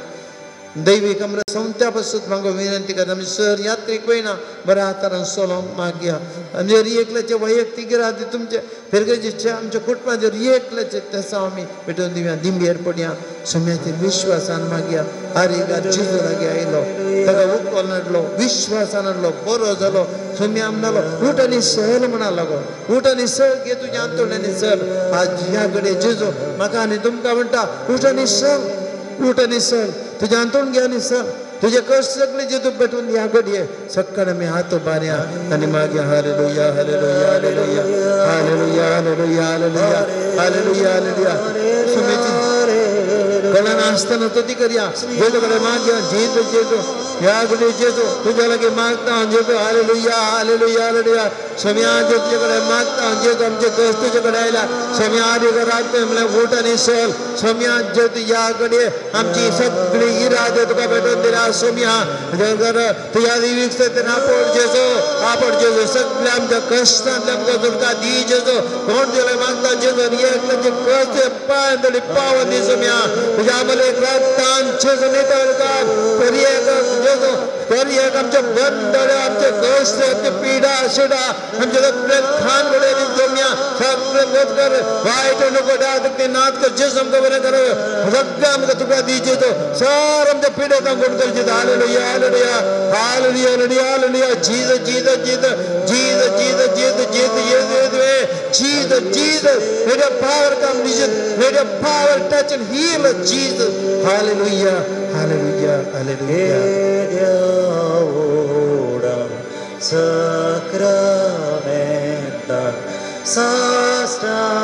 दैवीक आमकां संवत्या पासून म्हाका विनंती करता आमी सर यात्रीक वयना बऱ्या हातान चलोवंक मागया. आमचे रियेकल्याचे वैयक्तीक इरादे तुमचे फिरगजेचे आमच्या कुटुंबाचे रियेकल्याचे तेसांव आमी पेटोवन दिवया. दिंबेर पडया सम्याचेर विश्वासान मागया. आरेगा जेजू लागीं आयलो ताका उखल हाडलो विश्वासान हाडलो बरो जालो. सोम्या म्हणलो उठ आनी सहल म्हणा लागो उठ आनी सहल घे तुज्या आंतोड्यांनी सहल. आज ह्या घडये जेजू म्हाका आनी तुमकां म्हणटा उठ आनी सहल उठ आनी सहल तुज्या आंतोण घे आनी सर तुजे कश्ट सगळे जेजू पेटून ह्या घडये सकाळ आमी हात उबारया आनी मागीर hallelujah hallelujah hallelujah hallelujah hallelujah hallelujah hallelujah hallelujah. सुमेची कळना आसतना तो ती करया जेजू कडेन मागया. जेजू जेजू ह्या घडये जेजू तुज्या लागीं मागता जेजू हालेलुया हालेलुया हालेलुया. सोम्या तुजे कडेन मागता जेजू आमचे कश्ट तुजे कडेन आयल्या. सोम्या आदी राखता म्हणल्यार उठ आनी सहल. सोम्या जेजू ह्या घडये आमची सगळी इरादे तुका भेटोवन दिल्या. सोम्या तुज्या विकसत आपोड जेजू आपोड जेजू सगळे आमच्या कश्टांतले आमकां तुका दी जेजू. कोण तुजे मागता जेजू एकल्याचे कश्ट पांय तरी पावन दी सोम्या. तुज्या आमले रक्तान जेजू नितळ कर. जेजू दर्याक आमचे बंदर आमचे कश्ट आमचे पिडा शिडा आमचे सगळे खान वडे जमया सगळे बोधकर वायट नको डाक नाथ कर जेजू आमकां बरें कर सगळें आमकां तुका दी जेजू सर आमच्या पिडे तांकां कर जेजू. Hallelujah hallelujah hallelujah hallelujah hallelujah. Jesus Jesus Jesus Jesus Jesus Jesus Jesus Jesus Jesus. Let your power come, Jesus. Let your power touch and heal us, Jesus. Hallelujah, hallelujah, hallelujah. Sacramenta sastangama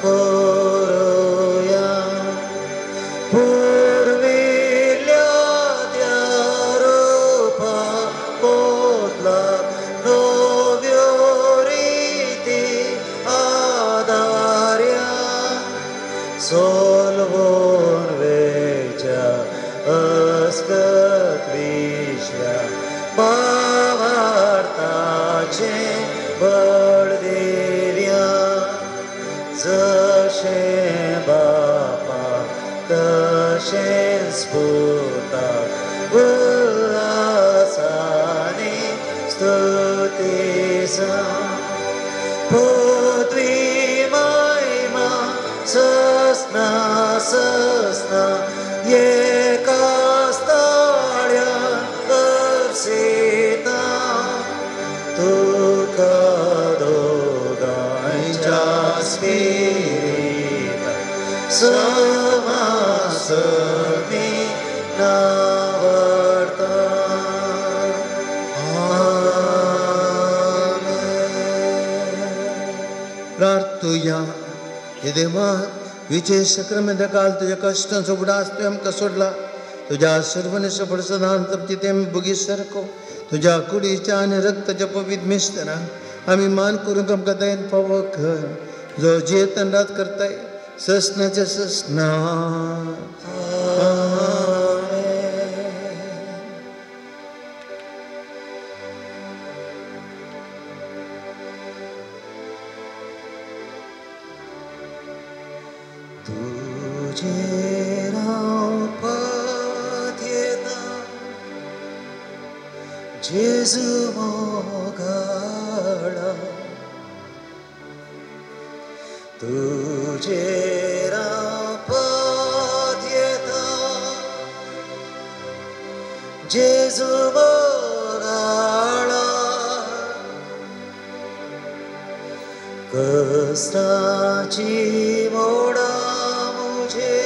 koroya purvilya dyarupa potla novyo riti adarya solvon veja askat vishya भावार्थाचे बळदेव्या जशें बापा तशें स्फुता उल्हासानी स्तुतीसा पृथ्वी महिमा सस्ना सस्ना एकास्ताळ्या अर्सिता तुका दोगांच्या स्पिरिता समासमी नावर्ता. प्रार्थुया. हे देवा विजय सक्रमेंत काल तुज्या कश्टांचो उगडास तुवें आमकां सोडला. तुज्या सर्वनिश्च सदांत तिथे आमी भुगी सारको तुज्या कुडीच्या आनी रक्ताच्या पवित्र मिश्रान आमी मान करूंक आमकां दयेन फावो कर जो जियेतन रात करताय ससनाच्या ससना. तुझेर हांव पथयेता जेजू मोगाळा तुझेर हांव पथयेता जेजू मोगाळा कश्टाची मोडा मुझे